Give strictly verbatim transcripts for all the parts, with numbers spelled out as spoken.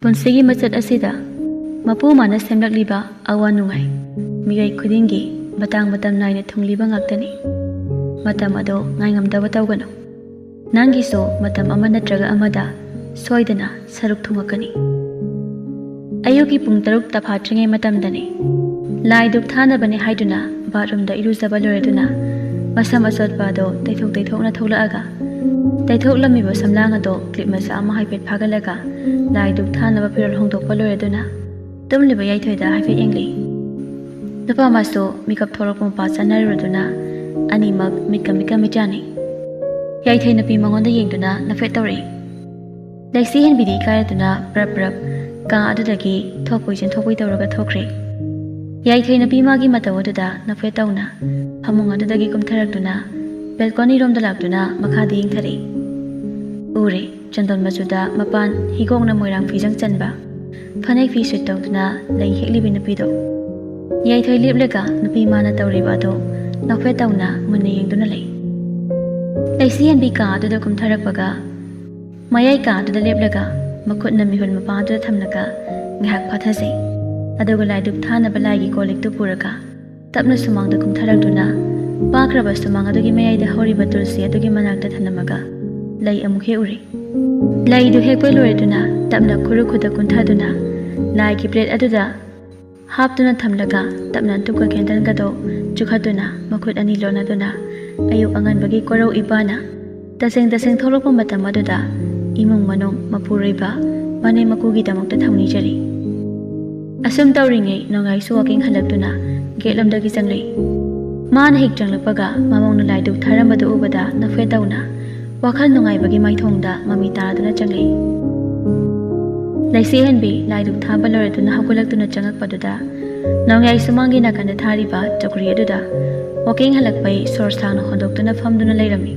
ꯄꯨꯟꯁꯤꯒꯤ ꯃꯆꯠ ꯑꯁꯤꯗ ꯃꯄꯨ ꯃꯥꯅ ꯁꯦꯝꯂꯛꯂꯤꯕ ꯑꯋꯥ ꯅꯨꯡꯉꯥꯏ, ꯃꯤꯑꯣꯏ ꯈꯨꯗꯤꯡꯒꯤ ꯃꯇꯥꯡ ꯃꯇꯝ ꯅꯥꯏꯅ ꯊꯨꯡꯂꯤꯕ ꯉꯥꯛꯇꯅꯤ꯫ ꯃꯇꯝ ꯑꯗꯣ ꯉꯥꯏꯉꯝꯗꯕ ꯇꯧꯒꯅꯨ꯫ ꯅꯪꯒꯤꯁꯨ ꯃꯇꯝ ꯑꯃ ꯅꯠꯇ꯭ꯔꯒ ꯑꯃꯗ ꯁꯣꯏꯗꯅ ꯁꯔꯨꯛ ꯊꯨꯡꯉꯛꯀꯅꯤ꯫ ꯑꯌꯨꯛꯀꯤ ꯄꯨꯡ ꯇꯔꯨꯛ ꯇꯐꯥꯠꯇ꯭ꯔꯤꯉꯩ ꯃꯇꯝꯗꯅꯤ꯫ ꯂꯥꯏ ꯙꯨꯞ ꯊꯥꯅꯕꯅꯤ ꯍꯥꯏꯗꯨꯅ ꯕꯥꯠꯔꯨꯝꯗ ꯏꯔꯨꯖꯕ ꯂꯣꯏꯔꯗꯨꯅ ꯃꯁꯝ ꯑꯆꯣꯠꯄ ꯑꯗꯣ ꯇꯩꯊꯣꯛ ꯇꯩꯊꯣꯛꯅ ꯊꯣꯛꯂꯛꯑꯒ, ꯇꯩꯊꯣꯛꯂꯝꯃꯤꯕ ꯁꯝꯂꯥꯡ ꯑꯗꯣ ꯀ꯭ꯂꯤꯞ ꯃꯆꯥ ꯑꯃ ꯍꯥꯏꯐꯦꯠ ꯐꯥꯒꯠꯂꯒ ꯂꯥꯏ ꯙꯨꯞ ꯊꯥꯅꯕ ꯐꯤꯔꯣꯜ ꯍꯣꯡꯗꯣꯛꯄ ꯂꯣꯏꯔꯗꯨꯅ ꯇꯨꯝꯂꯤꯕ ꯌꯥꯏꯊꯣꯏꯗ ꯍꯥꯏꯐꯦꯠ ꯌꯦꯡꯂꯤ꯫ ꯅꯨꯄꯥ ꯑꯃꯁꯨ ꯃꯤꯀꯞ ꯊꯣꯛꯂꯛꯄ ꯃꯄꯥ ꯆꯠꯅꯔꯨꯔꯗꯨꯅ ꯑꯅꯤꯃꯛ ꯃꯤꯠꯀ ꯃꯤꯠꯀ ꯃꯤꯠ ꯌꯥꯅꯩ꯫ ꯌꯥꯏꯊꯣꯏ ꯅꯨꯄꯤ ꯃꯉꯣꯟꯗ ꯌꯦꯡꯗꯨꯅ ꯅꯐꯦꯠ ꯇꯧꯔꯛꯏ꯫ ꯂꯩꯁꯤ ꯍꯦꯟꯕꯤꯗꯤ ꯏꯀꯥꯏꯔꯗꯨꯅ ꯄ꯭ꯔꯞ ꯄ꯭ꯔꯞ ꯀꯥ ꯑꯗꯨꯗꯒꯤ ꯊꯣꯛꯄꯣꯏ ꯆꯦꯟꯊꯣꯛꯄꯣꯏ ꯇꯧꯔꯒ ꯊꯣꯛꯈ꯭ꯔꯦ꯫ ꯌꯥꯏꯊꯣꯏ ꯅꯨꯄꯤ ꯃꯥꯒꯤ ꯃꯇꯧ ꯑꯗꯨꯗ ꯅꯐꯦꯠ ꯇꯧꯅ ꯐꯃꯨꯡ ꯑꯗꯨꯗꯒꯤ ꯀꯨꯝꯊꯔꯛꯇꯨꯅ ꯕꯦꯜꯀꯣꯅꯤꯔꯣꯝꯗ ꯂꯥꯛꯇꯨꯅ ꯃꯈꯥꯗ ꯌꯦꯡꯊꯔꯛꯏ꯫ ꯎꯔꯦ, ꯆꯟꯗꯣꯟ ꯃꯆꯨꯗ ꯃꯄꯥꯟ ꯍꯤꯒꯣꯛꯅ ꯃꯣꯏꯔꯥꯡ ꯐꯤꯖꯪ ꯆꯟꯕ ꯐꯅꯦꯛ ꯐꯤ ꯁꯨꯠ ꯇꯧꯗꯨꯅ ꯂꯩ ꯍꯦꯛꯂꯤꯕꯤ ꯅꯨꯄꯤꯗꯣ꯫ ꯌꯥꯏꯊꯣꯏ ꯂꯦꯞꯂꯒ ꯅꯨꯄꯤ ꯃꯥꯅ ꯇꯧꯔꯤꯕ ꯑꯗꯣ ꯅꯣꯛꯐꯦꯠ ꯇꯧꯅ ꯃꯨꯟꯅ ꯌꯦꯡꯗꯨꯅ ꯂꯩ꯫ ꯂꯩꯁꯤ ꯍꯦꯟꯕꯤ ꯀꯥ ꯑꯗꯨꯗ ꯀꯨꯝꯊꯔꯛꯄꯒ ꯃꯌꯥꯏ ꯀꯥ ꯑꯗꯨꯗ ꯂꯦꯞꯂꯒ ꯃꯈꯨꯠꯅ ꯃꯤꯍꯨꯜ ꯃꯄꯥ ꯑꯗꯨꯗ ꯊꯝꯂꯒ ꯉꯥꯏꯍꯥꯛ ꯐꯥꯊꯖꯩ꯫ ꯑꯗꯨꯒ ꯂꯥꯏ ꯙꯨꯞ ꯊꯥꯅꯕ ꯂꯥꯏꯒꯤ ꯀꯣꯜ ꯂꯤꯛꯇꯨ ꯄꯨꯔꯒ ꯇꯞꯅ ꯁꯨꯃꯥꯡꯗ ꯀꯨꯝꯊꯔꯛꯇꯨꯅ ꯄꯥꯛꯈ꯭ꯔꯕ ꯁꯨꯃꯥꯡ ꯑꯗꯨꯒꯤ ꯃꯌꯥꯏꯗ ꯍꯧꯔꯤꯕ ꯇꯨꯜꯁꯤ ꯑꯗꯨꯒꯤ ꯃꯅꯥꯛꯇ ꯊꯝꯂꯝꯃꯒ ꯂꯩ ꯑꯃꯨꯛ ꯍꯦꯛꯎꯔꯦ꯫ ꯂꯩꯗꯨ ꯍꯦꯛꯄ ꯂꯣꯏꯔꯗꯨꯅ ꯇꯞꯅ ꯈꯨꯔꯨ ꯈꯨꯗ ꯀꯨꯝꯊꯗꯨꯅ ꯂꯥꯏꯒꯤ ꯄ꯭ꯂꯦꯠ ꯑꯗꯨꯗ ꯍꯥꯞꯇꯨꯅ ꯊꯝꯂꯒ ꯇꯞꯅ ꯙꯨꯞꯀ ꯀꯦꯟꯗꯜꯒꯗꯣ ꯆꯨꯈꯠꯇꯨꯅ ꯃꯈꯨꯠ ꯑꯅꯤ ꯂꯣꯟꯅꯗꯨꯅ ꯑꯌꯨꯛ ꯑꯉꯟꯕꯒꯤ ꯀꯣꯔꯧ ꯏꯄꯥꯅ ꯇꯁꯦꯡ ꯇꯁꯦꯡ ꯊꯣꯛꯂꯛꯄ ꯃꯇꯝ ꯑꯗꯨꯗ ꯏꯃꯨꯡ ꯃꯅꯨꯡ ꯃꯄꯨꯔꯣꯏꯕ ꯃꯅꯦꯝ ꯃꯀꯨꯒꯤꯗꯃꯛꯇ ꯊꯧꯅꯤꯖꯔꯤ꯫ ꯑꯁꯨꯝ ꯇꯧꯔꯤꯉꯩ ꯅꯣꯡꯌꯥꯏꯁꯨ ꯋꯥꯀꯤꯡ ꯍꯜꯂꯛꯇꯨꯅ ꯒꯦꯠ ꯂꯣꯝꯗꯒꯤ ꯆꯪꯂꯛꯏ꯫ ꯃꯥꯅ ꯍꯦꯛ ꯆꯪꯂꯛꯄꯒ ꯃꯃꯧꯅ ꯂꯥꯏ ꯙꯨꯞ ꯊꯥꯔꯝꯕꯗꯨ ꯎꯕꯗ ꯅꯣꯛꯐꯦꯠ ꯇꯧꯅ ꯋꯥꯈꯜ ꯅꯨꯡꯉꯥꯏꯕꯒꯤ ꯃꯥꯏꯊꯣꯡꯗ ꯃꯃꯤ ꯇꯥꯗꯨꯅ ꯆꯪꯂꯛꯏ꯫ ꯂꯩꯁꯤ ꯍꯦꯟꯕꯤ ꯂꯥꯏ ꯙꯨꯞ ꯊꯥꯕ ꯂꯣꯏꯔꯗꯨꯅ ꯍꯧꯒꯠꯂꯛꯇꯨꯅ ꯆꯪꯉꯛꯄꯗꯨꯗ ꯅꯣꯡꯌꯥꯏ ꯁꯨꯃꯥꯡꯒꯤ ꯅꯥꯀꯟꯗ ꯊꯥꯔꯤꯕ ꯆꯧꯀ꯭ꯔꯤ ꯑꯗꯨꯗ ꯋꯥꯀꯤꯡ ꯍꯜꯂꯛꯄꯩ ꯁꯣꯔ ꯁꯥꯡꯅ ꯍꯣꯟꯗꯣꯛꯇꯨꯅ ꯐꯝꯗꯨꯅ ꯂꯩꯔꯝꯃꯤ꯫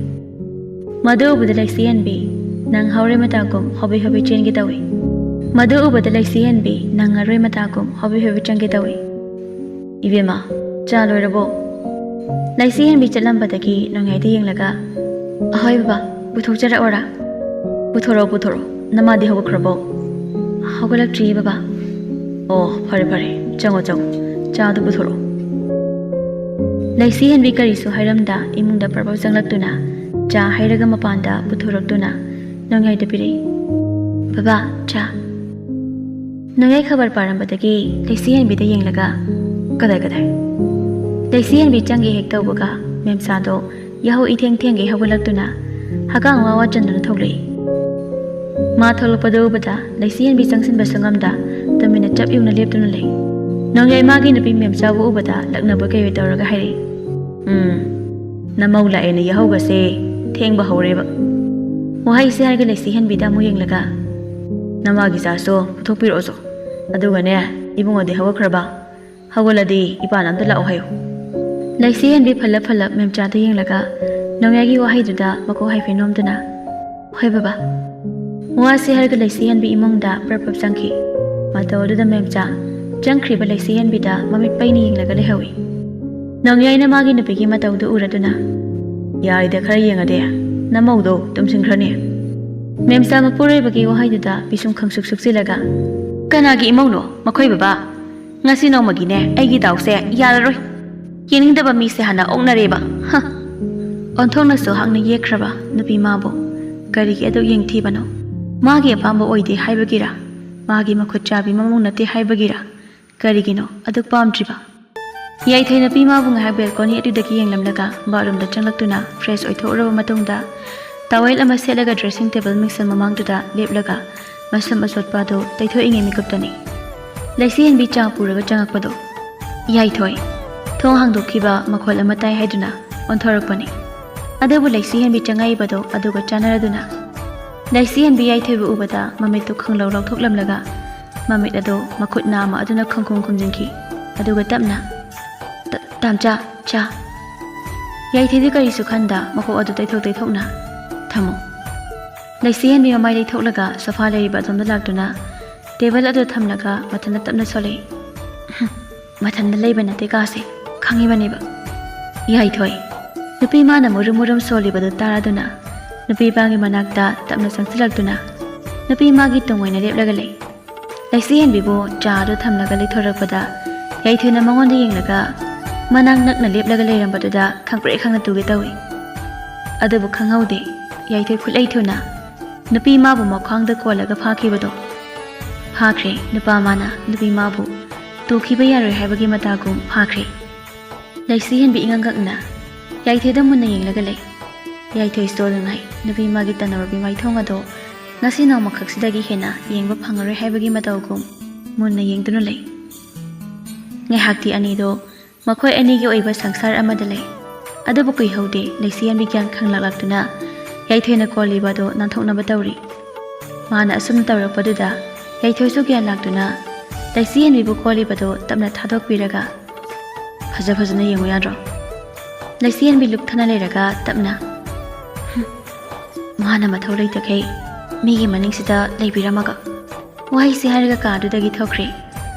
ꯃꯗꯨ ꯎꯕꯗ ꯂꯩꯁꯤ ꯍꯦꯟꯕꯤ ꯅꯪ ꯍꯧꯔꯦ ꯃꯇꯥꯒꯨꯝ ꯍꯣꯕꯦ ꯍꯣꯕꯦ ꯆꯦꯟꯒꯦ ꯇꯧꯏ꯫ ꯃꯗꯨ ꯎꯕꯗ ꯂꯩꯁꯤ ꯍꯦꯟꯕꯤ ꯅꯪ ꯉꯔꯣꯏ ꯃꯇꯥꯒꯨꯝ ꯍꯣꯕꯦ ꯍꯣꯕꯦ ꯆꯪꯒꯦ ꯇꯧꯏ꯫ "ꯏꯕꯦꯝꯃ, ꯆꯥ ꯂꯣꯏꯔꯕꯣ?" ꯂꯩꯁꯤ ꯍꯦꯟꯕꯤ ꯆꯠꯂꯝꯕꯗꯒꯤ ꯅꯣꯡꯌꯥꯏꯗ ꯌꯦꯡꯂꯒ, "ꯑꯍꯣꯏ ꯕꯕꯥ, ꯄꯨꯊꯣꯛꯆꯔꯛꯑꯣꯔꯥ?" "ꯄꯨꯊꯣꯔꯛꯑꯣ, ꯄꯨꯊꯣꯔꯛꯑꯣ꯫ ꯅꯃꯥꯗꯤ ꯍꯧꯒꯠꯈ꯭ꯔꯕꯣ?" ꯍꯧꯒꯠꯂꯛꯇ꯭ꯔꯤꯌꯦ ꯕꯕꯥ꯫ ꯑꯣ, ꯐꯔꯦ ꯐꯔꯦ, ꯆꯪꯉꯣ ꯆꯪꯉꯣ, ꯆꯥꯗꯨ ꯄꯨꯊꯣꯔꯛꯑꯣ꯫ ꯂꯩꯁꯤ ꯍꯦꯟꯕꯤ ꯀꯔꯤꯁꯨ ꯍꯥꯏꯔꯝꯗ ꯏꯃꯨꯡꯗ ꯄ꯭ꯔꯞ ꯄ꯭ꯔꯞ ꯆꯪꯂꯛꯇꯨꯅ ꯆꯥ ꯍꯩꯔꯒ ꯃꯄꯥꯟꯗ ꯄꯨꯊꯣꯔꯛꯇꯨꯅ ꯅꯣꯡꯌꯥꯏꯗ ꯄꯤꯔꯛꯏ꯫ "ꯕꯕꯥ, ꯆꯥ꯫" ꯅꯣꯡꯌꯥꯏ ꯈꯕꯔ ꯄꯥꯔꯝꯕꯗꯒꯤ ꯂꯩꯁꯤ ꯍꯦꯟꯕꯤꯗ ꯌꯦꯡꯂꯒ, "ꯀꯗꯥꯏ ꯀꯗꯥꯏ?" ꯂꯩꯁꯤ ꯍꯦꯟꯕꯤ ꯆꯪꯒꯦ ꯍꯦꯛ ꯇꯧꯕꯒ ꯃꯦꯝꯆꯥꯗꯣ ꯌꯥꯍꯧ ꯏꯊꯦꯡ ꯊꯦꯡꯒꯩ ꯍꯧꯒꯠꯂꯛꯇꯨꯅ ꯍꯀꯥꯝ ꯋꯥ ꯋꯥ ꯆꯟꯗꯨꯅ ꯊꯣꯛꯂꯛꯏ꯫ ꯃꯥ ꯊꯣꯛꯂꯛꯄꯗꯨ ꯎꯕꯗ ꯂꯩꯁꯤ ꯍꯦꯟꯕꯤ ꯆꯪꯁꯤꯟꯕꯁꯨ ꯉꯝꯗ ꯇꯨꯃꯤꯟꯅ ꯆꯞ ꯌꯨꯡꯅ ꯂꯦꯞꯇꯨꯅ ꯂꯩ꯫ ꯅꯣꯡꯌꯥꯏ ꯃꯥꯒꯤ ꯅꯨꯄꯤ ꯃꯦꯝꯆꯥꯕꯨ ꯎꯕꯗ ꯂꯛꯅꯕ ꯀꯩꯑꯣꯏ ꯇꯧꯔꯒ ꯍꯥꯏꯔꯛꯏ, "ꯎꯝ, ꯅꯃꯧ ꯂꯥꯛꯑꯦꯅ ꯌꯥꯍꯧꯒꯁꯦ ꯊꯦꯡꯕ ꯍꯧꯔꯦꯕ꯫" ꯋꯥꯍꯩꯁꯦ ꯍꯥꯏꯔꯒ ꯂꯩꯁꯤ ꯍꯦꯟꯕꯤꯗ ꯑꯃꯨꯛ ꯌꯦꯡꯂꯒ, "ꯅꯃꯥꯒꯤ ꯆꯥꯁꯨ ꯄꯨꯊꯣꯛꯄꯤꯔꯛꯑꯣꯁꯨ꯫ ꯑꯗꯨꯒꯅꯦ, ꯏꯕꯨꯡꯉꯣꯗꯤ ꯍꯧꯒꯠꯈ꯭ꯔꯕ? ꯍꯧꯒꯠꯂꯗꯤ ꯏꯄꯥꯅ ꯑꯝꯇ ꯂꯥꯛꯑꯣ ꯍꯥꯏꯌꯨ꯫" ꯂꯩꯁꯤ ꯍꯦꯟꯕꯤ ꯐꯜꯂꯞ ꯐꯜꯂꯞ ꯃꯦꯝꯆꯥꯗ ꯌꯦꯡꯂꯒ ꯅꯣꯡꯌꯥꯏꯒꯤ ꯋꯥꯍꯩꯗꯨꯗ ꯃꯀꯣꯛ ꯍꯥꯏꯐꯦꯠ ꯅꯣꯝꯗꯨꯅ, "ꯍꯣꯏ ꯕꯕꯥ꯫" ꯋꯥꯁꯤ ꯍꯥꯏꯔꯒ ꯂꯩꯁꯤ ꯍꯦꯟꯕꯤ ꯏꯃꯨꯡꯗ ꯄ꯭ꯔꯞ ꯄ꯭ꯔꯞ ꯆꯪꯈꯤ꯫ ꯃꯇꯧ ꯑꯗꯨꯗ ꯃꯦꯝꯆꯥ ꯆꯪꯈ꯭ꯔꯤꯕ ꯂꯩꯁꯤ ꯍꯦꯟꯕꯤꯗ ꯃꯃꯤꯠ ꯄꯩꯅ ꯌꯦꯡꯂꯒ ꯂꯩꯍꯧꯏ꯫ ꯅꯣꯡꯌꯥꯏꯅ ꯃꯥꯒꯤ ꯅꯨꯄꯤꯒꯤ ꯃꯇꯧꯗꯨ ꯎꯔꯗꯨꯅ, "ꯌꯥꯔꯤꯗ, ꯈꯔ ꯌꯦꯡꯉꯗꯤ, ꯅꯃꯧꯗꯣ ꯇꯨꯝꯁꯤꯟꯈ꯭ꯔꯅꯤ꯫" ꯃꯦꯝꯆꯥ ꯃꯄꯨꯔꯣꯏꯕꯒꯤ ꯋꯥꯍꯩꯗꯨꯗ ꯄꯤꯁꯨꯝ ꯈꯪꯁꯨꯛ ꯁꯨꯛꯆꯤꯜꯂꯒ, "ꯀꯅꯥꯒꯤ ꯏꯃꯧꯅꯣ ꯃꯈꯣꯏ ꯕꯕꯥ? ꯉꯁꯤ ꯅꯣꯡꯃꯒꯤꯅꯦ ꯑꯩꯒꯤ ꯗꯥꯎꯁꯦ ꯌꯥꯔꯔꯣꯏ꯫ ꯌꯦꯡꯅꯤꯡꯗꯕ ꯃꯤꯁꯦ ꯍꯥꯟꯅ ꯑꯣꯛꯅꯔꯦꯕ꯫ ꯍ!" ꯑꯣꯟꯊꯣꯛꯅꯁꯨ ꯍꯛꯅ ꯌꯦꯛꯈ꯭ꯔꯕ ꯅꯨꯄꯤ ꯃꯥꯕꯨ ꯀꯔꯤꯒꯤ ꯑꯗꯨꯛ ꯌꯦꯡꯊꯤꯕꯅꯣ? ꯃꯥꯒꯤ ꯑꯄꯥꯝꯕ ꯑꯣꯏꯗꯦ ꯍꯥꯏꯕꯒꯤꯔ? ꯃꯥꯒꯤ ꯃꯈꯨꯠ ꯆꯥꯕꯤ ꯃꯃꯧ ꯅꯠꯇꯦ ꯍꯥꯏꯕꯒꯤꯔ? ꯀꯔꯤꯒꯤꯅꯣ ꯑꯗꯨꯛ ꯄꯥꯝꯗ꯭ꯔꯤꯕ? ꯌꯥꯏꯊꯣꯏ ꯅꯨꯄꯤ ꯃꯥꯕꯨ ꯉꯥꯏꯍꯥꯛ ꯕꯦꯜꯀꯣꯅꯤ ꯑꯗꯨꯗꯒꯤ ꯌꯦꯡꯂꯝꯂꯒ ꯕꯥꯠꯔꯨꯝꯗ ꯆꯪꯂꯛꯇꯨꯅ ꯐ꯭ꯔꯦꯁ ꯑꯣꯏꯊꯣꯛꯎꯔꯕ ꯃꯇꯨꯡꯗ ꯇꯥꯋꯦꯜ ꯑꯃ ꯁꯦꯠꯂꯒ ꯗ꯭ꯔꯦꯁꯤꯡ ꯇꯦꯕꯜ ꯃꯤꯡꯁꯦꯜ ꯃꯃꯥꯡꯗꯨꯗ ꯂꯦꯞꯂꯒ ꯃꯁꯝ ꯑꯆꯣꯠꯄ ꯑꯗꯨ ꯇꯩꯊꯣꯛꯏꯉꯩ ꯃꯤꯀꯨꯞꯇꯅꯤ ꯂꯩꯁꯤ ꯍꯦꯟꯕꯤ ꯆꯥ ꯄꯨꯔꯒ ꯆꯪꯉꯛꯄꯗꯣ꯫ ꯌꯥꯏꯊꯣꯏ꯫ ꯊꯣꯡ ꯍꯥꯡꯗꯣꯛꯈꯤꯕ ꯃꯈꯣꯜ ꯑꯃ ꯇꯥꯏ ꯍꯥꯏꯗꯨꯅ ꯑꯣꯟꯊꯣꯔꯛꯄꯅꯤ꯫ ꯑꯗꯨꯕꯨ ꯂꯩꯁꯤ ꯍꯦꯟꯕꯤ ꯆꯪꯉꯛꯏꯕꯗꯣ ꯑꯗꯨꯒ ꯆꯥꯟꯅꯔꯗꯨꯅ ꯂꯩꯁꯤ ꯍꯦꯟꯕꯤ ꯌꯥꯏꯊꯣꯏꯕꯨ ꯎꯕꯗ ꯃꯃꯤꯠꯇꯨ ꯈꯪꯂꯧ ꯂꯥꯎꯊꯣꯛꯂꯝꯂꯒ ꯃꯃꯤꯠ ꯑꯗꯨ ꯃꯈꯨꯠ ꯅꯥꯝꯃ ꯑꯗꯨꯅ ꯈꯪꯈꯨꯝ ꯈꯨꯝꯖꯤꯟꯈꯤ꯫ ꯑꯗꯨꯒ ꯇꯞꯅ, "ꯇ-, ꯇꯥꯝꯆꯥ, ꯆꯥ꯫" ꯌꯥꯏꯊꯣꯏꯗꯤ ꯀꯔꯤꯁꯨ ꯈꯟꯗ ꯃꯀꯣꯛ ꯑꯗꯨ ꯇꯩꯊꯣꯛ ꯇꯩꯊꯣꯛꯅ ꯊꯝꯃꯨ꯫ ꯂꯩꯁꯤ ꯍꯦꯟꯕꯤ ꯃꯃꯥꯏ ꯂꯩꯊꯣꯛꯂꯒ ꯁꯣꯐꯥ ꯂꯩꯔꯤꯕ ꯑꯗꯣꯝꯗ ꯂꯥꯛꯇꯨꯅ ꯇꯦꯕꯜ ꯑꯗꯨ ꯊꯝꯂꯒ ꯃꯊꯟꯇ ꯇꯞꯅ ꯁꯣꯜꯂꯛꯏ꯫ ꯃꯊꯟꯗ ꯂꯩꯕ ꯅꯠꯇꯦ ꯀꯥꯁꯦ, ꯈꯪꯉꯤꯕꯅꯦꯕ꯫ ꯌꯥꯏꯊꯣꯏ꯫ ꯅꯨꯄꯤ ꯃꯥꯅ ꯃꯨꯔꯨꯝ ꯃꯨꯔꯨꯝ ꯁꯣꯜꯂꯤꯕꯗꯨ ꯇꯥꯔꯗꯨꯅ ꯅꯨꯄꯤ ꯃꯥꯒꯤ ꯃꯅꯥꯛꯇ ꯇꯞꯅ ꯆꯪꯁꯤꯜꯂꯛꯇꯨꯅ ꯅꯨꯄꯤ ꯃꯥꯒꯤ ꯇꯨꯡ ꯑꯣꯏꯅ ꯂꯦꯞꯂꯒ ꯂꯩ꯫ ꯂꯩꯁꯤꯍꯦꯟꯕꯤꯕꯨ ꯆꯥꯗꯨ ꯊꯝꯂꯒ ꯂꯩꯊꯣꯔꯛꯄꯗ ꯌꯥꯏꯊꯣꯏꯅ ꯃꯉꯣꯟꯗ ꯌꯦꯡꯂꯒ ꯃꯅꯥꯛ ꯅꯛꯅ ꯂꯦꯞꯂꯒ ꯂꯩꯔꯝꯕꯗꯨꯗ ꯈꯪꯄ꯭ꯔꯦꯛ ꯈꯪꯅ ꯇꯨꯒꯦ ꯇꯧꯏ꯫ ꯑꯗꯨꯕꯨ ꯈꯪꯍꯧꯗꯦ, ꯌꯥꯏꯊꯣꯏ ꯈꯨꯠꯂꯩ ꯊꯨꯅ ꯅꯨꯄꯤ ꯃꯥꯕꯨ ꯃꯈ꯭ꯋꯥꯡꯗ ꯀꯣꯜꯂꯒ ꯐꯥꯈꯤꯕꯗꯣ꯫ ꯐꯥꯈ꯭ꯔꯦ, ꯅꯨꯄꯥ ꯃꯥꯅ ꯅꯨꯄꯤ ꯃꯥꯕꯨ ꯇꯨꯈꯤꯕ ꯌꯥꯔꯣꯏ ꯍꯥꯏꯕꯒꯤ ꯃꯇꯥꯒꯨꯝ ꯐꯥꯈ꯭ꯔꯦ꯫ ꯂꯩꯁꯤꯍꯦꯟꯕꯤ ꯏꯉꯛ ꯉꯛꯅ ꯌꯥꯏꯊꯣꯏꯗ ꯃꯨꯟꯅ ꯌꯦꯡꯂꯒ ꯂꯩ꯫ ꯌꯥꯏꯊꯣꯏ ꯁꯣꯗꯅꯉꯥꯏ ꯅꯨꯄꯤ ꯃꯥꯒꯤ ꯇꯟꯅꯔꯕꯤ ꯃꯥꯏꯊꯣꯡ ꯑꯗꯣ ꯉꯁꯤ ꯅꯣꯡꯃꯈꯛꯁꯤꯗꯒꯤ ꯍꯦꯟꯅ ꯌꯦꯡꯕ ꯐꯪꯉꯔꯣꯏ ꯍꯥꯏꯕꯒꯤ ꯃꯇꯧꯒꯨꯝ ꯃꯨꯟꯅ ꯌꯦꯡꯗꯨꯅ ꯂꯩ꯫ ꯉꯥꯏꯍꯥꯛꯇꯤ ꯑꯅꯤꯗꯣ ꯃꯈꯣꯏ ꯑꯅꯤꯒꯤ ꯑꯣꯏꯕ ꯁꯪꯁꯥꯔ ꯑꯃꯗ ꯂꯩ꯫ ꯑꯗꯨꯕꯨ ꯀꯨꯏꯍꯧꯗꯦ, ꯂꯩꯁꯤꯍꯦꯟꯕꯤ ꯒ꯭ꯌꯥꯟ ꯈꯪꯂꯛꯂꯛꯇꯨꯅ ꯌꯥꯏꯊꯣꯏꯅ ꯀꯣꯜꯂꯤꯕ ꯑꯗꯨ ꯅꯥꯟꯊꯣꯛꯅꯕ ꯇꯧꯔꯤ꯫ ꯃꯥꯅ ꯑꯁꯨꯝꯅ ꯇꯧꯔꯛꯄꯗꯨꯗ ꯌꯥꯏꯊꯣꯏꯁꯨ ꯒ꯭ꯌꯥꯟ ꯂꯥꯛꯇꯨꯅ ꯂꯩꯁꯤꯍꯦꯟꯕꯤꯕꯨ ꯀꯣꯜꯂꯤꯕꯗꯣ ꯇꯞꯅ ꯊꯥꯗꯣꯛꯄꯤꯔꯒ "ꯐꯖ ꯐꯖꯅ ꯌꯦꯡꯉꯨ ꯌꯥꯗ꯭ꯔꯣ?" ꯂꯩꯁꯤꯍꯦꯟꯕꯤ ꯂꯨꯞꯊꯅ ꯂꯩꯔꯒ ꯇꯞꯅ, "ꯍꯨꯝ, ꯃꯥꯅ ꯃꯊꯧ ꯂꯩꯇꯈꯩ ꯃꯤꯒꯤ ꯃꯅꯤꯡꯁꯤꯗ ꯂꯩꯕꯤꯔꯝꯃꯒ" ꯋꯥꯍꯩꯁꯤ ꯍꯥꯏꯔꯒ ꯀꯥꯗꯨꯗꯒꯤ ꯊꯣꯛꯈ꯭ꯔꯦ꯫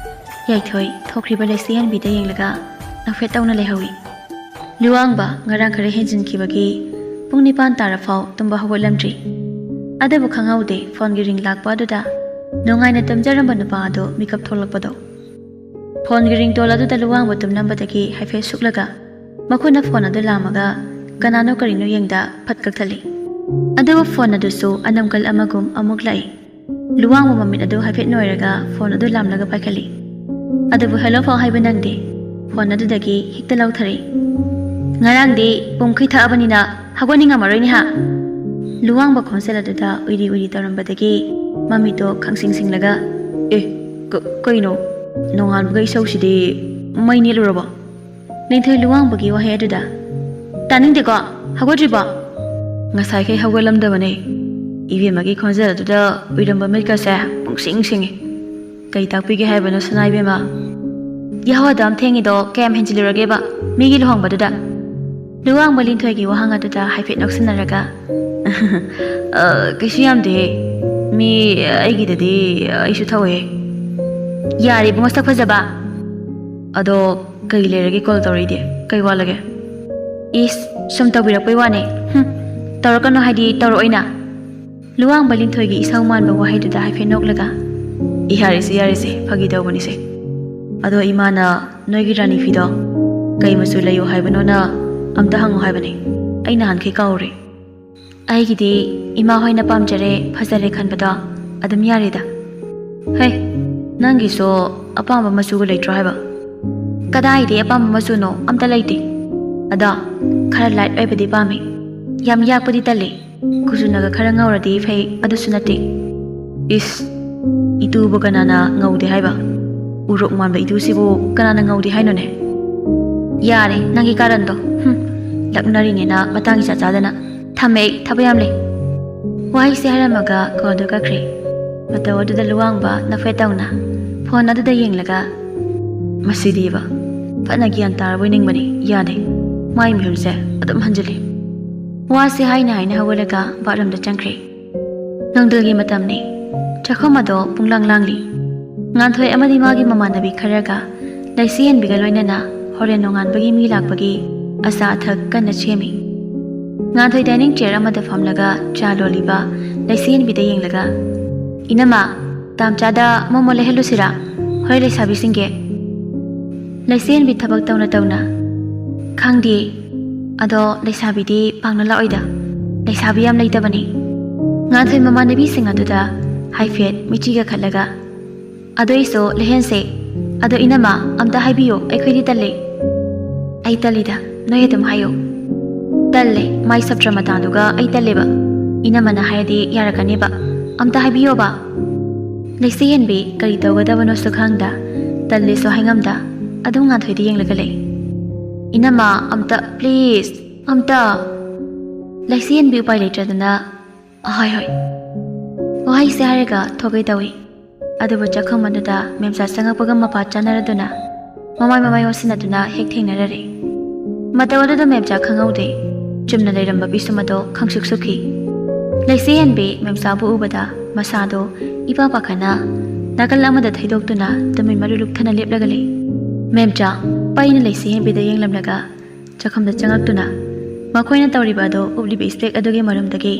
ꯌꯥꯏꯊꯣꯏ ꯊꯣꯛꯈ꯭ꯔꯤꯕ ꯂꯩꯁꯤꯍꯦꯟꯕꯤꯗ ꯌꯦꯡꯂꯒ ꯅꯣꯛꯐꯦꯠ ꯇꯧꯅ ꯂꯩꯍꯧꯏ꯫ ꯂꯨꯋꯥꯡꯕ ꯉꯔꯥꯡ ꯈꯔ ꯍꯦꯟꯖꯤꯟꯈꯤꯕꯒꯤ ꯄꯨꯡ ꯅꯤꯄꯥꯟ ꯇꯥꯔꯐꯥꯎ ꯇꯨꯝꯕ ꯍꯧꯒꯠꯂꯝꯗ꯭ꯔꯤ꯫ ꯑꯗꯨꯕꯨ ꯈꯪꯍꯧꯗꯦ, ꯐꯣꯟꯒꯤ ꯔꯤꯡ ꯂꯥꯛꯄ ꯑꯗꯨꯗ ꯅꯨꯡꯉꯥꯏꯅ ꯇꯨꯝꯖꯔꯝꯕ ꯅꯨꯄꯥ ꯑꯗꯨ ꯃꯤꯀꯞ ꯊꯣꯛꯂꯛꯄꯗꯣ꯫ ꯐꯣꯟꯒꯤ ꯔꯤꯡꯇꯣꯟ ꯑꯗꯨꯗ ꯂꯨꯋꯥꯡꯕ ꯇꯨꯝꯂꯝꯕꯗꯒꯤ ꯍꯥꯏꯐꯦꯠ ꯁꯨꯛꯂꯒ ꯃꯈꯨꯠꯅ ꯐꯣꯟ ꯑꯗꯨ ꯂꯥꯝꯃꯒ ꯀꯅꯥꯅꯣ ꯀꯔꯤꯅꯣ ꯌꯦꯡꯗ ꯐꯠ ꯀꯛꯊꯠꯂꯤ꯫ ꯑꯗꯨꯕꯨ ꯐꯣꯟ ꯑꯗꯨꯁꯨ ꯑꯅꯝꯀꯜ ꯑꯃꯒꯨꯝ ꯑꯃꯨꯛ ꯂꯥꯛꯏ꯫ ꯂꯨꯋꯥꯡꯕ ꯃꯃꯤꯠ ꯑꯗꯨ ꯍꯥꯏꯐꯦꯠ ꯅꯣꯏꯔꯒ ꯐꯣꯟ ꯑꯗꯨ ꯂꯥꯝꯂꯒ ꯄꯥꯏꯈꯠꯂꯤ꯫ ꯑꯗꯨꯕꯨ "ꯍꯦꯜꯂꯣ" ꯐꯥꯎ ꯍꯥꯏꯕ ꯅꯪꯗꯦ꯫ ꯐꯣꯟ ꯑꯗꯨꯗꯒꯤ ꯍꯦꯛꯇ ꯂꯧꯊꯔꯛꯏ꯫ "ꯉꯔꯥꯡꯗꯤ ꯄꯨꯝꯈꯩ ꯊꯛꯑꯕꯅꯤꯅ ꯍꯧꯒꯠꯅꯤꯡꯉꯝꯃꯔꯣꯏꯅꯦ ꯍꯥ?" ꯂꯨꯋꯥꯡꯕ ꯈꯣꯟꯖꯦꯜ ꯑꯗꯨꯗ ꯎꯏꯔꯤ ꯎꯏꯔꯤ ꯇꯧꯔꯝꯕꯗꯒꯤ ꯃꯃꯤꯠꯇꯣ ꯈꯪꯁꯤꯡ ꯁꯤꯡꯂꯒ, "ꯑꯦ, ꯀ-, ꯀꯩꯅꯣ? ꯅꯣꯡꯉꯥꯟꯕꯒ ꯏꯁꯧꯁꯤꯗꯤ ꯃꯩ ꯅꯦꯠꯂꯨꯔꯕꯣ?" ꯂꯤꯟꯊꯣꯏ ꯂꯨꯋꯥꯡꯕꯒꯤ ꯋꯥꯍꯩ ꯑꯗꯨꯗ, "ꯇꯥꯅꯤꯡꯗꯦꯀꯣ, ꯍꯧꯒꯠꯇ꯭ꯔꯤꯕꯣ?" "ꯉꯁꯥꯏꯈꯩ ꯍꯧꯒꯠꯂꯝꯗꯕꯅꯦ꯫ ꯏꯕꯦꯝꯃꯒꯤ ꯈꯣꯟꯖꯦꯜ ꯑꯗꯨꯗ ꯎꯏꯔꯝꯕ ꯃꯤꯠꯀꯁꯦ ꯄꯨꯡꯁꯤꯡ ꯁꯤꯡꯉꯤ꯫ ꯀꯩ ꯇꯥꯛꯄꯤꯒꯦ ꯍꯥꯏꯕꯅꯣ ꯁꯅꯥ ꯏꯕꯦꯝꯃ? ꯌꯥꯍꯧ ꯑꯗꯨꯝ ꯊꯦꯡꯉꯤꯗꯣ ꯀꯌꯥꯝ ꯍꯦꯟꯖꯤꯜꯂꯨꯔꯒꯦꯕ ꯃꯤꯒꯤ ꯂꯨꯍꯣꯡꯕꯗꯨꯗ?" ꯂꯨꯋꯥꯡꯕ ꯂꯤꯟꯊꯣꯏꯒꯤ ꯋꯥꯍꯪ ꯑꯗꯨꯗ ꯍꯥꯏꯐꯦꯠ ꯅꯣꯛꯁꯤꯟꯅꯔꯒ, "ꯑ, ꯀꯩꯁꯨ ꯌꯥꯝꯗꯦꯍꯦ꯫ ꯃꯤ ꯑꯩꯒꯤꯗꯗꯤ ꯑꯩꯁꯨ ꯊꯧꯋꯦ꯫" "ꯌꯥꯔꯦ ꯏꯕꯨꯡꯉꯣ ꯁꯛ ꯐꯖꯕ꯫ ꯑꯗꯣ ꯀꯩ ꯂꯩꯔꯒꯦ ꯀꯣꯜ ꯇꯧꯔꯛꯏꯗꯤ? ꯀꯩ ꯋꯥꯠꯂꯒꯦ?" "ꯏꯁ, ꯁꯨꯝ ꯇꯧꯕꯤꯔꯛꯄꯩ ꯋꯥꯅꯦ꯫ ꯍꯨꯝ, ꯇꯧꯔꯛꯀꯅꯣ ꯍꯥꯏꯗꯤ ꯇꯧꯔꯛꯑꯣꯏꯅ?" ꯂꯨꯋꯥꯡꯕ ꯂꯤꯟꯊꯣꯏꯒꯤ ꯏꯁꯧ ꯃꯥꯟꯕ ꯋꯥꯍꯩꯗꯨꯗ ꯍꯥꯏꯐꯦꯠ ꯅꯣꯛꯂꯒ, ꯌꯥꯔꯦꯁꯦ, ꯌꯥꯔꯦꯁꯦ, ꯐꯥꯒꯤ ꯇꯧꯕꯅꯤꯁꯦ꯫ ꯑꯗꯣ ꯏꯃꯥꯅ ꯅꯣꯏꯒꯤ ꯔꯥꯅꯤ ꯐꯤꯗꯣ ꯀꯩ ꯃꯆꯨ ꯂꯩꯌꯨ ꯍꯥꯏꯕꯅꯣꯅ ꯑꯝꯇ ꯍꯪꯉꯨ ꯍꯥꯏꯕꯅꯦ꯫ ꯑꯩ ꯅꯍꯥꯟꯈꯩ ꯀꯥꯎꯔꯦ꯫ ꯑꯩꯒꯤꯗꯤ ꯏꯃꯥ ꯍꯣꯏꯅ ꯄꯥꯝꯖꯔꯦ, ꯐꯖꯔꯦ ꯈꯟꯕꯗꯣ ꯑꯗꯨꯝ ꯌꯥꯔꯦꯗ꯫ ꯍꯩ, ꯅꯪꯒꯤꯁꯨ ꯑꯄꯥꯝꯕ ꯃꯆꯨꯒ ꯂꯩꯇ꯭ꯔꯣ ꯍꯥꯏꯕ? ꯀꯗꯥꯏꯗꯩ ꯑꯄꯥꯝꯕ ꯃꯆꯨꯅꯣ? ꯑꯝꯇ ꯂꯩꯇꯦ꯫ ꯑꯗꯣ ꯈꯔ ꯂꯥꯏꯠ ꯑꯣꯏꯕꯗꯤ ꯄꯥꯝꯃꯤ꯫ ꯌꯥꯝ ꯌꯥꯛꯄꯗꯤ ꯇꯜꯂꯤ꯫ ꯀꯨꯆꯨꯅꯒ ꯈꯔ ꯉꯧꯔꯗꯤ ꯐꯩ, ꯑꯗꯨꯁꯨ ꯅꯠꯇꯦ꯫ ꯏꯁ, ꯏꯇꯨꯕꯨ ꯀꯅꯥꯅ ꯉꯧꯗꯦ ꯍꯥꯏꯕ? ꯎꯔꯣꯛ ꯃꯥꯟꯕ ꯏꯇꯨꯁꯤꯕꯨ ꯀꯅꯥꯅ ꯉꯧꯗꯦ ꯍꯥꯏꯅꯣꯅꯦ? ꯌꯥꯔꯦ, ꯅꯪꯒꯤ ꯀꯥꯔꯟꯗꯣ꯫ ꯍꯨꯝ, ꯂꯛꯅꯔꯤꯅꯦꯅ ꯃꯇꯥꯡ ꯏꯆꯥ ꯆꯥꯗꯅ꯫ ꯊꯝꯃꯦ ꯑꯩ, ꯊꯕꯛ ꯌꯥꯝ ꯂꯩ꯫ ꯋꯥꯍꯩꯁꯦ ꯍꯥꯏꯔꯝꯃꯒ ꯀꯣꯜꯗꯨ ꯀꯛꯈ꯭ꯔꯦ꯫ ꯃꯇꯧ ꯑꯗꯨꯗ ꯂꯨꯋꯥꯡꯕ ꯅꯐꯦꯠ ꯇꯧꯅ ꯐꯣꯟ ꯑꯗꯨꯗ ꯌꯦꯡꯂꯒ, "ꯃꯁꯤꯗꯤꯕ ꯐꯅ ꯒ꯭ꯌꯥꯟ ꯇꯥꯔꯕꯣꯏ ꯅꯤꯡꯕꯅꯤ, ꯌꯥꯗꯦ꯫ ꯃꯥꯏ ꯃꯤꯍꯨꯜꯁꯦ ꯑꯗꯨꯝ ꯍꯟꯖꯤꯜꯂꯤ꯫" ꯋꯥꯁꯦ ꯍꯥꯏꯅ ꯍꯥꯏꯅ ꯍꯧꯒꯠꯂꯒ ꯕꯥꯠꯔꯨꯝꯗ ꯆꯪꯈ꯭ꯔꯦ꯫ ꯅꯨꯡꯊꯤꯜꯒꯤ ꯃꯇꯝꯅꯤ꯫ ꯆꯥꯛꯈꯨꯝ ꯑꯗꯣ ꯄꯨꯡꯂꯥꯡ ꯂꯥꯡꯂꯤ꯫ ꯉꯥꯟꯊꯣꯏ ꯑꯃꯗꯤ ꯃꯥꯒꯤ ꯃꯃꯥꯟꯅꯕꯤ ꯈꯔꯒ ꯂꯩꯁꯤ ꯍꯦꯟꯕꯤꯒ ꯂꯣꯏꯅꯅ ꯍꯣꯔꯦꯟ ꯅꯣꯡꯉꯥꯟꯕꯒꯤ ꯃꯤ ꯂꯥꯛꯄꯒꯤ ꯑꯆꯥ ꯑꯊꯛ ꯀꯟꯅ ꯁꯦꯝꯃꯤ꯫ ꯉꯥꯟꯊꯣꯏ dining chair ꯑꯃꯗ ꯐꯝꯂꯒ ꯆꯥ ꯂꯣꯜꯂꯤꯕ ꯂꯩꯁꯤ ꯍꯦꯟꯕꯤꯗ ꯌꯦꯡꯂꯒ, "ꯏꯅꯝꯃ, ꯇꯥꯝꯆꯥꯗ ꯃꯣꯃꯣ ꯂꯩꯍꯜꯂꯨꯁꯤꯔꯥ? ꯍꯣꯏ, ꯂꯩꯁꯥꯕꯤꯁꯤꯡꯒꯤ꯫" ꯂꯩꯁꯤ ꯍꯦꯟꯕꯤ ꯊꯕꯛ ꯇꯧꯅ ꯇꯧꯅ, "ꯈꯪꯗꯦ, ꯑꯗꯣ ꯂꯩꯁꯥꯕꯤꯗꯤ ꯄꯥꯡꯅ ꯂꯥꯛꯑꯣꯏꯗ, ꯂꯩꯁꯥꯕꯤ ꯌꯥꯝ ꯂꯩꯇꯕꯅꯤ꯫" ꯉꯥꯟꯊꯣꯏ ꯃꯃꯥꯟꯅꯕꯤꯁꯤꯡ ꯑꯗꯨꯗ ꯍꯥꯏꯐꯦꯠ ꯃꯤꯆꯤꯒ ꯈꯠꯂꯒ, "ꯑꯗꯨꯏꯁꯨ ꯂꯩꯍꯟꯁꯦ꯫ ꯑꯗꯣ ꯏꯅꯝꯃ, ꯑꯝꯇ ꯍꯥꯏꯕꯤꯌꯨ, ꯑꯩꯈꯣꯏꯗꯤ ꯇꯜꯂꯦ꯫" "ꯑꯩ ꯇꯜꯂꯤꯗ, ꯅꯣꯏ ꯑꯗꯨꯝ ꯍꯥꯏꯌꯨ꯫" "ꯇꯜꯂꯦ, ꯃꯥꯏ ꯁꯞꯇ꯭ꯔ ꯃꯇꯥꯗꯨꯒ ꯑꯩ ꯇꯜꯂꯦꯕ꯫ ꯏꯅꯝꯃꯅ ꯍꯥꯏꯔꯗꯤ ꯌꯥꯔꯛꯀꯅꯦꯕ꯫ ꯑꯝꯇ ꯍꯥꯏꯕꯤꯌꯣꯕ꯫" ꯂꯩꯁꯤ ꯍꯦꯟꯕꯤ ꯀꯔꯤ ꯇꯧꯒꯗꯕꯅꯣꯁꯨ ꯈꯪꯗ, ꯇꯜꯂꯦꯁꯨ ꯍꯥꯏꯉꯝꯗ, ꯑꯗꯨꯝ ꯉꯥꯟꯊꯣꯏꯗ ꯌꯦꯡꯂꯒ ꯂꯩ꯫ "ꯏꯅꯝꯃ, ꯑꯝꯇ, please, ꯑꯝꯇ꯫" ꯂꯩꯁꯤ ꯍꯦꯟꯕꯤ ꯎꯄꯥꯏ ꯂꯩꯇ꯭ꯔꯗꯅ, "ꯑꯍꯣꯏ, ꯍꯣꯏ꯫" ꯋꯥꯍꯩꯁꯦ ꯍꯥꯏꯔꯒ ꯊꯣꯛꯀꯦ ꯇꯧꯏ꯫ ꯑꯗꯨꯕꯨ ꯆꯥꯛꯈꯨꯝ ꯑꯗꯨꯗ ꯃꯦꯝꯆꯥ ꯆꯪꯉꯛꯄꯒ ꯃꯄꯥ ꯆꯥꯅꯔꯗꯨꯅ ꯃꯃꯥꯏ ꯃꯃꯥꯏ ꯑꯣꯟꯁꯤꯟꯅꯗꯨꯅ ꯍꯦꯛ ꯊꯦꯡꯅꯔꯔꯦ꯫ ꯃꯇꯧ ꯑꯗꯨꯗ ꯃꯦꯝꯆꯥ ꯈꯪꯍꯧꯗꯦ꯫ ꯆꯨꯝꯅ ꯂꯩꯔꯝꯕ ꯄꯤꯁꯨꯝ ꯑꯗꯣ ꯈꯪꯁꯨꯛ ꯁꯨꯛꯈꯤ꯫ ꯂꯩꯁꯤ ꯍꯦꯟꯕꯤ ꯃꯦꯝꯆꯥꯕꯨ ꯎꯕꯗ ꯃꯁꯥꯗꯣ ꯏꯄꯥ ꯄꯥꯈꯠꯅ ꯅꯥꯀꯜ ꯑꯃꯗ ꯊꯩꯗꯣꯛꯇꯨꯅ ꯇꯨꯃꯤꯟ ꯃꯔꯨ ꯂꯨꯛꯊꯅ ꯂꯦꯞꯂꯒ ꯂꯩ꯫ ꯃꯦꯝꯆꯥ ꯄꯩꯅ ꯂꯩꯁꯤ ꯍꯦꯟꯕꯤꯗ ꯌꯦꯡꯂꯝꯂꯒ ꯆꯥꯛꯈꯨꯝꯗ ꯆꯪꯉꯛꯇꯨꯅ ꯃꯈꯣꯏꯅ ꯇꯧꯔꯤꯕ ꯑꯗꯣ ꯎꯞꯂꯤꯕ ꯏꯁꯄꯦꯛ ꯑꯗꯨꯒꯤ ꯃꯔꯨꯝꯗꯒꯤ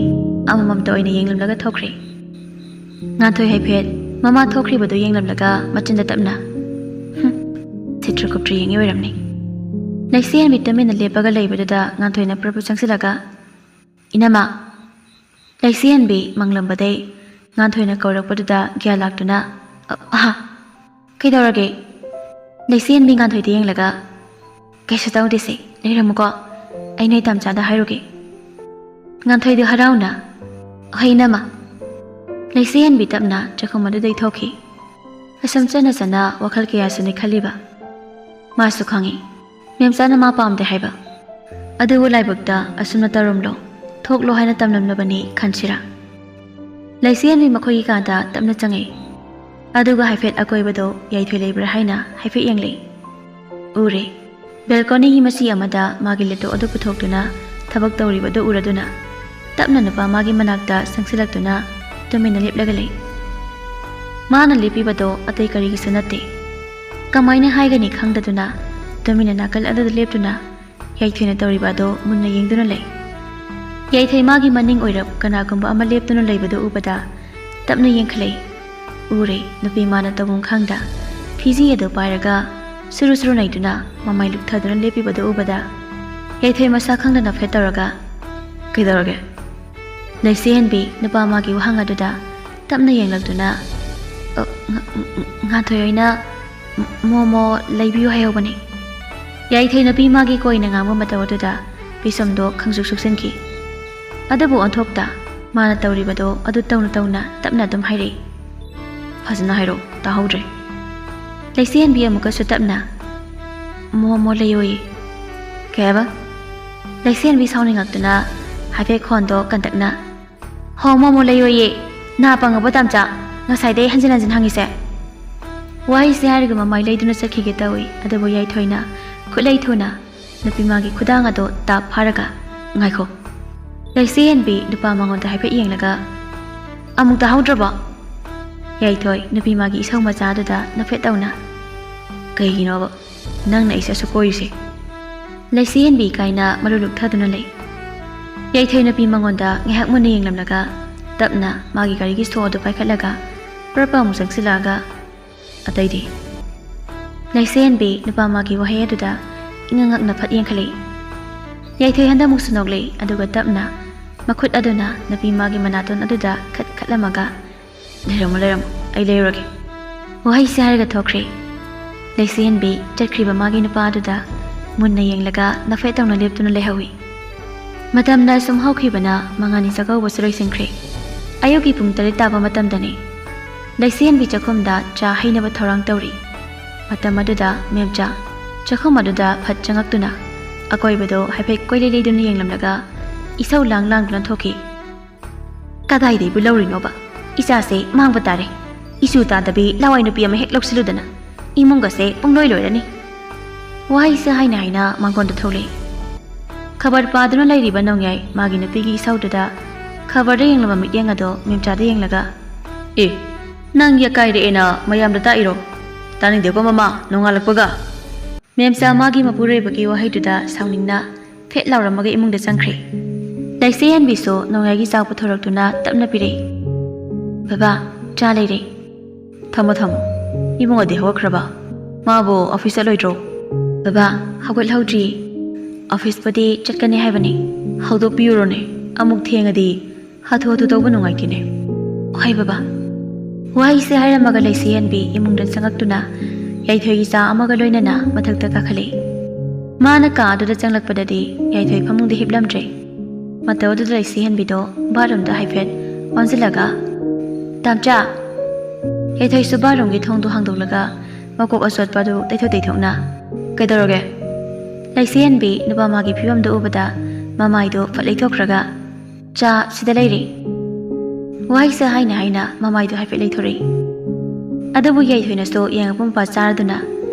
ꯑꯃꯃꯝꯇ ꯑꯣꯏꯅ ꯌꯦꯡꯂꯝꯂꯒ ꯊꯣꯛꯈ꯭ꯔꯦ꯫ ꯉꯥꯟꯊꯣꯏ ꯍꯥꯏꯐꯦꯠ ꯃꯃꯥ ꯊꯣꯛꯈ꯭ꯔꯤꯕꯗꯨ ꯌꯦꯡꯂꯝꯂꯒ ꯃꯆꯤꯟꯗ ꯇꯞꯅ, "ꯍꯨꯝ, ꯆꯤꯇ꯭ꯔꯒꯨꯞꯇ ꯌꯦꯡꯉꯤ ꯑꯣꯏꯔꯝꯅꯤ"꯫ ꯂꯩꯆꯦꯟꯕꯤ ꯇꯨꯃꯤꯟꯅ ꯂꯦꯞꯄꯒ ꯂꯩꯕꯗꯨꯗ ꯉꯥꯟꯊꯣꯏꯅ ꯄ꯭ꯔꯞ ꯄ꯭ꯔꯞ ꯆꯪꯁꯤꯜꯂꯒ, "ꯏꯅꯝꯃ"꯫ ꯂꯩꯆꯦꯟꯕꯤ ꯃꯪꯂꯝꯕꯗꯩ ꯉꯥꯟꯊꯣꯏꯅ ꯀꯧꯔꯛꯄꯗꯨꯗ ꯒ꯭ꯌꯥꯟ ꯂꯥꯛꯇꯨꯅ, "ꯑ-, ꯑꯍꯥ, ꯀꯩꯗꯧꯔꯒꯦ?" ꯂꯩꯆꯦꯟꯕꯤ ꯉꯥꯟꯊꯣꯏꯗ ꯌꯦꯡꯂꯒ, "ꯀꯩꯁꯨ ꯇꯧꯗꯦꯁꯦ, ꯂꯩꯔꯝꯃꯨꯀꯣ, ꯑꯩ ꯅꯣꯏ ꯇꯥꯝꯆꯥꯗ ꯍꯥꯏꯔꯨꯒꯦ"꯫ ꯉꯥꯟꯊꯣꯏꯗꯨ ꯍꯔꯥꯎꯅ, "ꯍꯣꯏ ꯏꯅꯝꯃ"꯫ ꯂꯩꯆꯦꯟꯕꯤ ꯇꯞꯅ ꯆꯥꯛꯈꯨꯝ ꯑꯗꯨꯗꯩ ꯊꯣꯛꯈꯤ꯫ ꯑꯁꯨꯝ ꯆꯠꯅ ꯆꯠꯅ ꯋꯥꯈꯜ ꯀꯌꯥꯁꯨꯅꯤ ꯈꯜꯂꯤꯕ꯫ ꯃꯥꯁꯨ ꯈꯪꯏ, ꯃꯦꯝꯆꯥꯅ ꯃꯥ ꯄꯥꯝꯗꯦ ꯍꯥꯏꯕ꯫ ꯑꯗꯨꯕꯨ ꯂꯥꯏꯕꯛꯇ ꯑꯁꯨꯝꯅ ꯇꯧꯔꯝꯂꯣ, ꯊꯣꯛꯂꯣ ꯍꯥꯏꯅ ꯇꯝꯂꯝꯂꯕꯅꯤ ꯈꯟꯁꯤꯔꯥ? ꯂꯩꯆꯦꯟꯕꯤ ꯃꯈꯣꯏꯒꯤ ꯀꯥꯗ ꯇꯞꯅ ꯆꯪꯉꯛꯏ꯫ ꯑꯗꯨꯒ ꯍꯥꯏꯐꯦꯠ ꯑꯀꯣꯏꯕꯗꯣ ꯌꯥꯏꯊꯣꯏ ꯂꯩꯕ꯭ꯔꯥ ꯍꯥꯏꯅ ꯍꯥꯏꯐꯦꯠ ꯌꯦꯡꯂꯛꯏ꯫ ꯎꯔꯦ꯫ ꯕꯦꯜꯀꯣꯅꯤꯒꯤ ꯃꯆꯤ ꯑꯃꯗ ꯃꯥꯒꯤ ꯂꯦꯞꯇꯣꯞ ꯑꯗꯨ ꯄꯨꯊꯣꯛꯇꯨꯅ ꯊꯕꯛ ꯇꯧꯔꯤꯕꯗꯨ ꯎꯔꯗꯨꯅ ꯇꯞꯅ ꯅꯨꯄꯥ ꯃꯥꯒꯤ ꯃꯅꯥꯛꯇ ꯆꯪꯁꯤꯜꯂꯛꯇꯨꯅ ꯇꯨꯃꯤꯟꯅ ꯂꯦꯞꯂꯒ ꯂꯩ꯫ ꯃꯥꯅ ꯂꯦꯞꯄꯤꯕꯗꯣ ꯑꯇꯩ ꯀꯔꯤꯒꯤꯁꯨ ꯅꯠꯇꯦ꯫ ꯀꯃꯥꯏꯅ ꯍꯥꯏꯒꯅꯤ ꯈꯪꯗꯗꯨꯅ ꯇꯨꯃꯤꯟꯅ ꯅꯥꯀꯜ ꯑꯗꯨꯗ ꯂꯦꯞꯇꯨꯅ ꯌꯥꯏꯊꯣꯏꯅ ꯇꯧꯔꯤꯕ ꯑꯗꯣ ꯃꯨꯟꯅ ꯌꯦꯡꯗꯨꯅ ꯂꯩ꯫ ꯌꯥꯏꯊꯣꯏ ꯃꯥꯒꯤ ꯃꯅꯤꯡ ꯑꯣꯏꯔꯞ ꯀꯅꯥꯒꯨꯝꯕ ꯑꯃ ꯂꯦꯞꯇꯨꯅ ꯂꯩꯕꯗꯨ ꯎꯕꯗ ꯇꯞꯅ ꯌꯦꯡꯈꯠꯂꯛꯏ꯫ ꯎꯔꯦ, ꯅꯨꯄꯤ ꯃꯥꯅ ꯇꯧꯐꯝ ꯈꯪꯗ ꯐꯤꯖꯤ ꯑꯗꯨ ꯄꯥꯏꯔꯒ ꯁꯨꯔꯨ ꯁꯨꯔꯨ ꯅꯩꯗꯨꯅ ꯃꯃꯥꯏ ꯂꯨꯞꯊꯗꯨꯅ ꯂꯦꯞꯄꯤꯕꯗꯨ ꯎꯕꯗ ꯌꯥꯏꯊꯣꯏ ꯃꯁꯥ ꯈꯪꯗꯅ ꯐꯦꯠ ꯇꯧꯔꯒ, "ꯀꯩꯗꯧꯔꯒꯦ?" ꯂꯩꯆꯦꯟꯕꯤ ꯅꯨꯄꯥ ꯃꯥꯒꯤ ꯋꯥꯍꯪ ꯑꯗꯨꯗ ꯇꯞꯅ ꯌꯦꯡꯂꯛꯇꯨꯅ, "ꯑ, ꯉ-, ꯉ-, ꯉꯥꯟꯊꯣꯏ ꯍꯣꯏꯅ ꯃꯣꯃꯣ ꯂꯩꯕꯤꯌꯨ ꯍꯥꯏꯍꯧꯕꯅꯤ"꯫ ꯌꯥꯏꯊꯣꯏ ꯅꯨꯄꯤ ꯃꯥꯒꯤ ꯀꯣꯏꯅ ꯉꯥꯡꯕ ꯃꯇꯧ ꯑꯗꯨꯗ ꯄꯤꯁꯨꯝꯗꯣ ꯈꯪꯁꯨꯛ ꯁꯨꯛꯆꯤꯟꯈꯤ꯫ ꯑꯗꯨꯕꯨ ꯑꯣꯟꯊꯣꯛꯇ ꯃꯥꯅ ꯇꯧꯔꯤꯕꯗꯣ ꯑꯗꯨ ꯇꯧꯅ ꯇꯧꯅ ꯇꯞꯅ ꯑꯗꯨꯝ ꯍꯥꯏꯔꯛꯏ꯫ "ꯐꯖꯅ ꯍꯥꯏꯔꯛꯑꯣ, ꯇꯥꯍꯧꯗ꯭ꯔꯦ"꯫ ꯂꯩꯆꯦꯟꯕꯤ ꯑꯃꯨꯛꯀꯁꯨ ꯇꯞꯅ, "ꯃꯣꯃꯣ ꯂꯩꯌꯣꯌꯦ"꯫ "ꯀꯩ ꯍꯥꯏꯕ?" ꯂꯩꯆꯦꯟꯕꯤ ꯁꯥꯎꯅꯤꯡꯉꯛꯇꯨꯅ ꯍꯥꯏꯐꯦꯠ ꯈꯣꯟꯗꯣ ꯀꯟꯇꯛꯅ, "ꯍꯣ, ꯃꯣꯃꯣ ꯂꯩꯌꯣꯌꯦ꯫ ꯅꯥ ꯄꯪꯉꯕꯣ ꯇꯥꯝꯆꯥ? ꯉꯁꯥꯏꯗꯩ ꯍꯟꯖꯤꯟ ꯍꯟꯖꯤꯟ ꯍꯪꯉꯤꯁꯦ"꯫ ꯋꯥꯍꯩꯁꯦ ꯍꯥꯏꯔꯒ ꯃꯃꯥꯏ ꯂꯩꯗꯨꯅ ꯆꯠꯈꯤꯒꯦ ꯇꯧꯏ, ꯑꯗꯨꯕꯨ ꯌꯥꯏꯊꯣꯏꯅ ꯈꯨꯠꯂꯩ ꯊꯨꯅ ꯅꯨꯄꯤ ꯃꯥꯒꯤ ꯈꯨꯗꯥꯡ ꯑꯗꯣ ꯇꯥꯞ ꯐꯥꯔꯒ, "ꯉꯥꯏꯈꯣ"꯫ ꯂꯩꯆꯦꯟꯕꯤ ꯅꯨꯄꯥ ꯃꯉꯣꯟꯗ ꯍꯥꯏꯐꯦꯠ ꯌꯦꯡꯂꯒ, "ꯑꯃꯨꯛ ꯇꯥꯍꯧꯗ꯭ꯔꯕꯣ?" ꯌꯥꯏꯊꯣꯏ ꯅꯨꯄꯤ ꯃꯥꯒꯤ ꯏꯁꯧ ꯃꯆꯥ ꯑꯗꯨꯗ ꯅꯣꯛꯐꯦꯠ ꯇꯧꯅ, "ꯀꯩꯒꯤꯅꯣꯕ ꯅꯪꯅ ꯑꯩꯁꯦ ꯑꯁꯨꯛ ꯀꯣꯏꯔꯤꯁꯦ?" ꯂꯩꯆꯦꯟꯕꯤ ꯀꯥꯏꯅ ꯃꯔꯨ ꯂꯨꯛꯊꯗꯨꯅ ꯂꯩ꯫ ꯌꯥꯏꯊꯣꯏ ꯅꯨꯄꯤ ꯃꯉꯣꯟꯗ ꯉꯥꯏꯍꯥꯛ ꯃꯨꯟꯅ ꯌꯦꯡꯂꯝꯂꯒ ꯇꯞꯅ ꯃꯥꯒꯤ ꯒꯥꯔꯤꯒꯤ ꯁꯣ ꯑꯗꯨ ꯄꯥꯏꯈꯠꯂꯒ ꯄ꯭ꯔꯄ ꯑꯃꯨꯛ ꯆꯪꯁꯤꯜꯂꯛꯑꯒ, "ꯑꯇꯩꯗꯤ?" ꯂꯩꯁꯦꯟꯕꯤ ꯅꯨꯄꯥ ꯃꯥꯒꯤ ꯋꯥꯍꯩ ꯑꯗꯨꯗ ꯏꯉꯛ ꯉꯛꯅ ꯐꯠ ꯌꯦꯡꯈꯠꯂꯛꯏ꯫ ꯌꯥꯏꯊꯣꯏ ꯍꯟꯗꯛꯃꯨꯛꯁꯨ ꯅꯣꯛꯂꯛꯏ, ꯑꯗꯨꯒ ꯇꯞꯅ ꯃꯈꯨꯠ ꯑꯗꯨꯅ ꯅꯨꯄꯤ ꯃꯥꯒꯤ ꯃꯅꯥꯇꯣꯟ ꯑꯗꯨꯗ ꯈꯠ ꯈꯠꯂꯝꯃꯒ, "ꯂꯩꯔꯝꯃꯣ, ꯂꯩꯔꯝꯃꯣ, ꯑꯩ ꯂꯩꯔꯨꯔꯒꯦ"꯫ ꯋꯥꯍꯩꯁꯦ ꯍꯥꯏꯔꯒ ꯊꯣꯛꯈ꯭ꯔꯦ꯫ ꯂꯩꯁꯦꯟꯕꯤ ꯆꯠꯈ꯭ꯔꯤꯕ ꯃꯥꯒꯤ ꯅꯨꯄꯥ ꯑꯗꯨꯗ ꯃꯨꯟꯅ ꯌꯦꯡꯂꯒ ꯅꯐꯦꯠ ꯇꯧꯅ ꯂꯦꯞꯇꯨꯅ ꯂꯩꯍꯧꯏ꯫ ꯃꯇꯝꯅ ꯁꯨꯝ ꯍꯧꯈꯤꯕꯅ ꯃꯉꯥꯅꯤ ꯆꯥꯛꯀꯧꯕꯁꯨ ꯂꯣꯏꯁꯤꯟꯈ꯭ꯔꯦ꯫ ꯑꯌꯨꯛꯀꯤ ꯄꯨꯡ ꯇꯔꯦꯠ ꯇꯥꯕ ꯃꯇꯝꯗꯅꯤ꯫ ꯂꯩꯁꯦꯟꯕꯤ ꯆꯥꯛꯈꯨꯝꯗ ꯆꯥ ꯍꯩꯅꯕ ꯊꯧꯔꯥꯡ ꯇꯧꯔꯤ꯫ ꯃꯇꯝ ꯑꯗꯨꯗ ꯃꯦꯝꯆꯥ ꯆꯥꯛꯈꯨꯝ ꯑꯗꯨꯗ ꯐꯠ ꯆꯪꯉꯛꯇꯨꯅ ꯑꯀꯣꯏꯕꯗꯣ ꯍꯥꯏꯐꯦꯠ ꯀꯣꯏꯂꯩ ꯂꯩꯗꯨꯅ ꯌꯦꯡꯂꯝꯂꯒ ꯏꯁꯧ ꯂꯥꯡ ꯂꯥꯡꯗꯨꯅ ꯊꯣꯛꯈꯤ꯫ "ꯀꯗꯥꯏꯗꯩꯕꯨ ꯂꯧꯔꯤꯅꯣꯕ? ꯏꯆꯥꯁꯦ ꯃꯥꯡꯕ ꯇꯥꯔꯦ꯫ ꯏꯁꯨ ꯇꯥꯗꯕꯤ ꯂꯋꯥꯏ ꯅꯨꯄꯤ ꯑꯃ ꯍꯦꯛ ꯂꯧꯁꯤꯜꯂꯨꯗꯅ ꯏꯃꯨꯡꯒꯁꯦ ꯄꯨꯡꯂꯣꯏ ꯂꯣꯏꯔꯅꯤ"꯫ ꯋꯥꯍꯩꯁꯦ ꯍꯥꯏꯅ ꯍꯥꯏꯅ ꯃꯥꯡꯒꯣꯟꯗ ꯊꯣꯛꯂꯛꯏ꯫ ꯈꯕꯔ ꯄꯥꯗꯨꯅ ꯂꯩꯔꯤꯕ ꯅꯣꯡꯌꯥꯏ ꯃꯥꯒꯤ ꯅꯨꯄꯤꯒꯤ ꯏꯁꯧꯗꯨꯗ ꯈꯕꯔꯗ ꯌꯦꯡꯂꯝꯕ ꯃꯤꯠꯌꯦꯡ ꯑꯗꯣ ꯃꯦꯝꯆꯥꯗ ꯌꯦꯡꯂꯒ, "ꯑꯦ, ꯅꯪ ꯌꯥꯀꯥꯏꯔꯛꯑꯦꯅ ꯃꯌꯥꯝꯗ ꯇꯥꯛꯏꯔꯣ? ꯇꯥꯅꯤꯡꯗꯦꯀꯣ ꯃꯃꯥ, ꯅꯣꯡꯉꯥꯜꯂꯛꯄꯒ"꯫ ꯃꯦꯝꯆꯥ ꯃꯥꯒꯤ ꯃꯄꯨꯔꯣꯏꯕꯒꯤ ꯋꯥꯍꯩꯗꯨꯗ ꯁꯥꯎꯅꯤꯡꯅ ꯐꯦꯠ ꯂꯥꯎꯔꯝꯃꯒ ꯏꯃꯨꯡꯗ ꯆꯪꯈ꯭ꯔꯦ꯫ ꯂꯩꯁꯦ ꯍꯦꯟꯕꯤꯁꯨ ꯅꯣꯡꯌꯥꯏꯒꯤ ꯆꯥꯛ ꯄꯨꯊꯣꯔꯛꯇꯨꯅ ꯇꯞꯅ ꯄꯤꯔꯛꯏ꯫ "ꯕꯕꯥ, ꯆꯥ ꯂꯩꯔꯦ"꯫ "ꯊꯝꯃꯣ, ꯊꯝꯃꯣ꯫ ꯏꯕꯨꯡꯉꯣꯗꯤ ꯍꯧꯒꯠꯈ꯭ꯔꯕ? ꯃꯥꯕꯨ ꯑꯣꯐꯤꯁ ꯆꯠꯂꯣꯏꯗ꯭ꯔꯣ?" "ꯕꯕꯥ, ꯍꯧꯒꯠꯍꯧꯗ꯭ꯔꯤ꯫ ꯑꯣꯐꯤꯁꯄꯨꯗꯤ ꯆꯠꯀꯅꯤ ꯍꯥꯏꯕꯅꯤ꯫ ꯍꯧꯗꯣꯛꯄꯤꯌꯨꯔꯣꯅꯦ? ꯑꯃꯨꯛ ꯊꯦꯡꯉꯗꯤ ꯍꯥꯊꯨ ꯍꯥꯊꯨ ꯇꯧꯕ ꯅꯨꯡꯉꯥꯏꯇꯦꯅꯦ"꯫ "ꯍꯣꯏ ꯕꯕꯥ"꯫ ꯋꯥꯍꯩꯁꯦ ꯍꯥꯏꯔꯝꯃꯒ ꯂꯩꯁꯤ ꯍꯦꯟꯕꯤ ꯏꯃꯨꯡꯗ ꯆꯪꯉꯛꯇꯨꯅ ꯌꯥꯏꯊꯣꯏꯒꯤ ꯆꯥ ꯑꯃꯒ ꯂꯣꯏꯅꯅ ꯃꯊꯛꯇ ꯀꯥꯈꯠꯂꯛꯏ꯫ ꯃꯥꯅ ꯀꯥ ꯑꯗꯨꯗ ꯆꯪꯂꯛꯄꯗꯗꯤ ꯌꯥꯏꯊꯣꯏ ꯐꯃꯨꯡꯗ ꯍꯤꯞꯂꯝꯗ꯭ꯔꯦ꯫ ꯃꯇꯧ ꯑꯗꯨꯗ ꯂꯩꯁꯤ ꯍꯦꯟꯕꯤꯗꯣ ꯕꯥꯠꯔꯨꯝꯗ ꯍꯥꯏꯐꯦꯠ ꯑꯣꯟꯁꯤꯜꯂꯒ, "ꯇꯥꯝꯆꯥ!" ꯌꯥꯏꯊꯣꯏꯁꯨ ꯕꯥꯠꯔꯨꯝꯒꯤ ꯊꯣꯡꯗꯣ ꯍꯥꯡꯗꯣꯛꯂꯒ ꯃꯀꯣꯛ ꯑꯆꯣꯠꯄ ꯑꯗꯨ ꯇꯩꯊꯣꯛ ꯇꯩꯊꯣꯛꯅ, "ꯀꯩꯗꯧꯔꯒꯦ?" ꯂꯩꯁꯤ ꯍꯦꯟꯕꯤ ꯅꯨꯄꯥ ꯃꯥꯒꯤ ꯐꯤꯕꯝꯗꯨ ꯎꯕꯗ ꯃꯃꯥꯏꯗꯨ ꯐꯠ ꯂꯩꯊꯣꯛꯈ꯭ꯔꯒ, "ꯆꯥ ꯁꯤꯗ ꯂꯩꯔꯦ"꯫ ꯋꯥꯍꯩꯁꯦ ꯍꯥꯏꯅ ꯍꯥꯏꯅ ꯃꯃꯥꯏꯗꯨ ꯍꯥꯏꯐꯦꯠ ꯂꯩꯊꯣꯔꯛꯏ꯫ ꯑꯗꯨꯕꯨ ꯌꯥꯏꯊꯣꯏꯅꯁꯨ ꯌꯦꯡꯉꯛꯄ ꯃꯄꯥ ꯆꯥꯔꯗꯨꯅ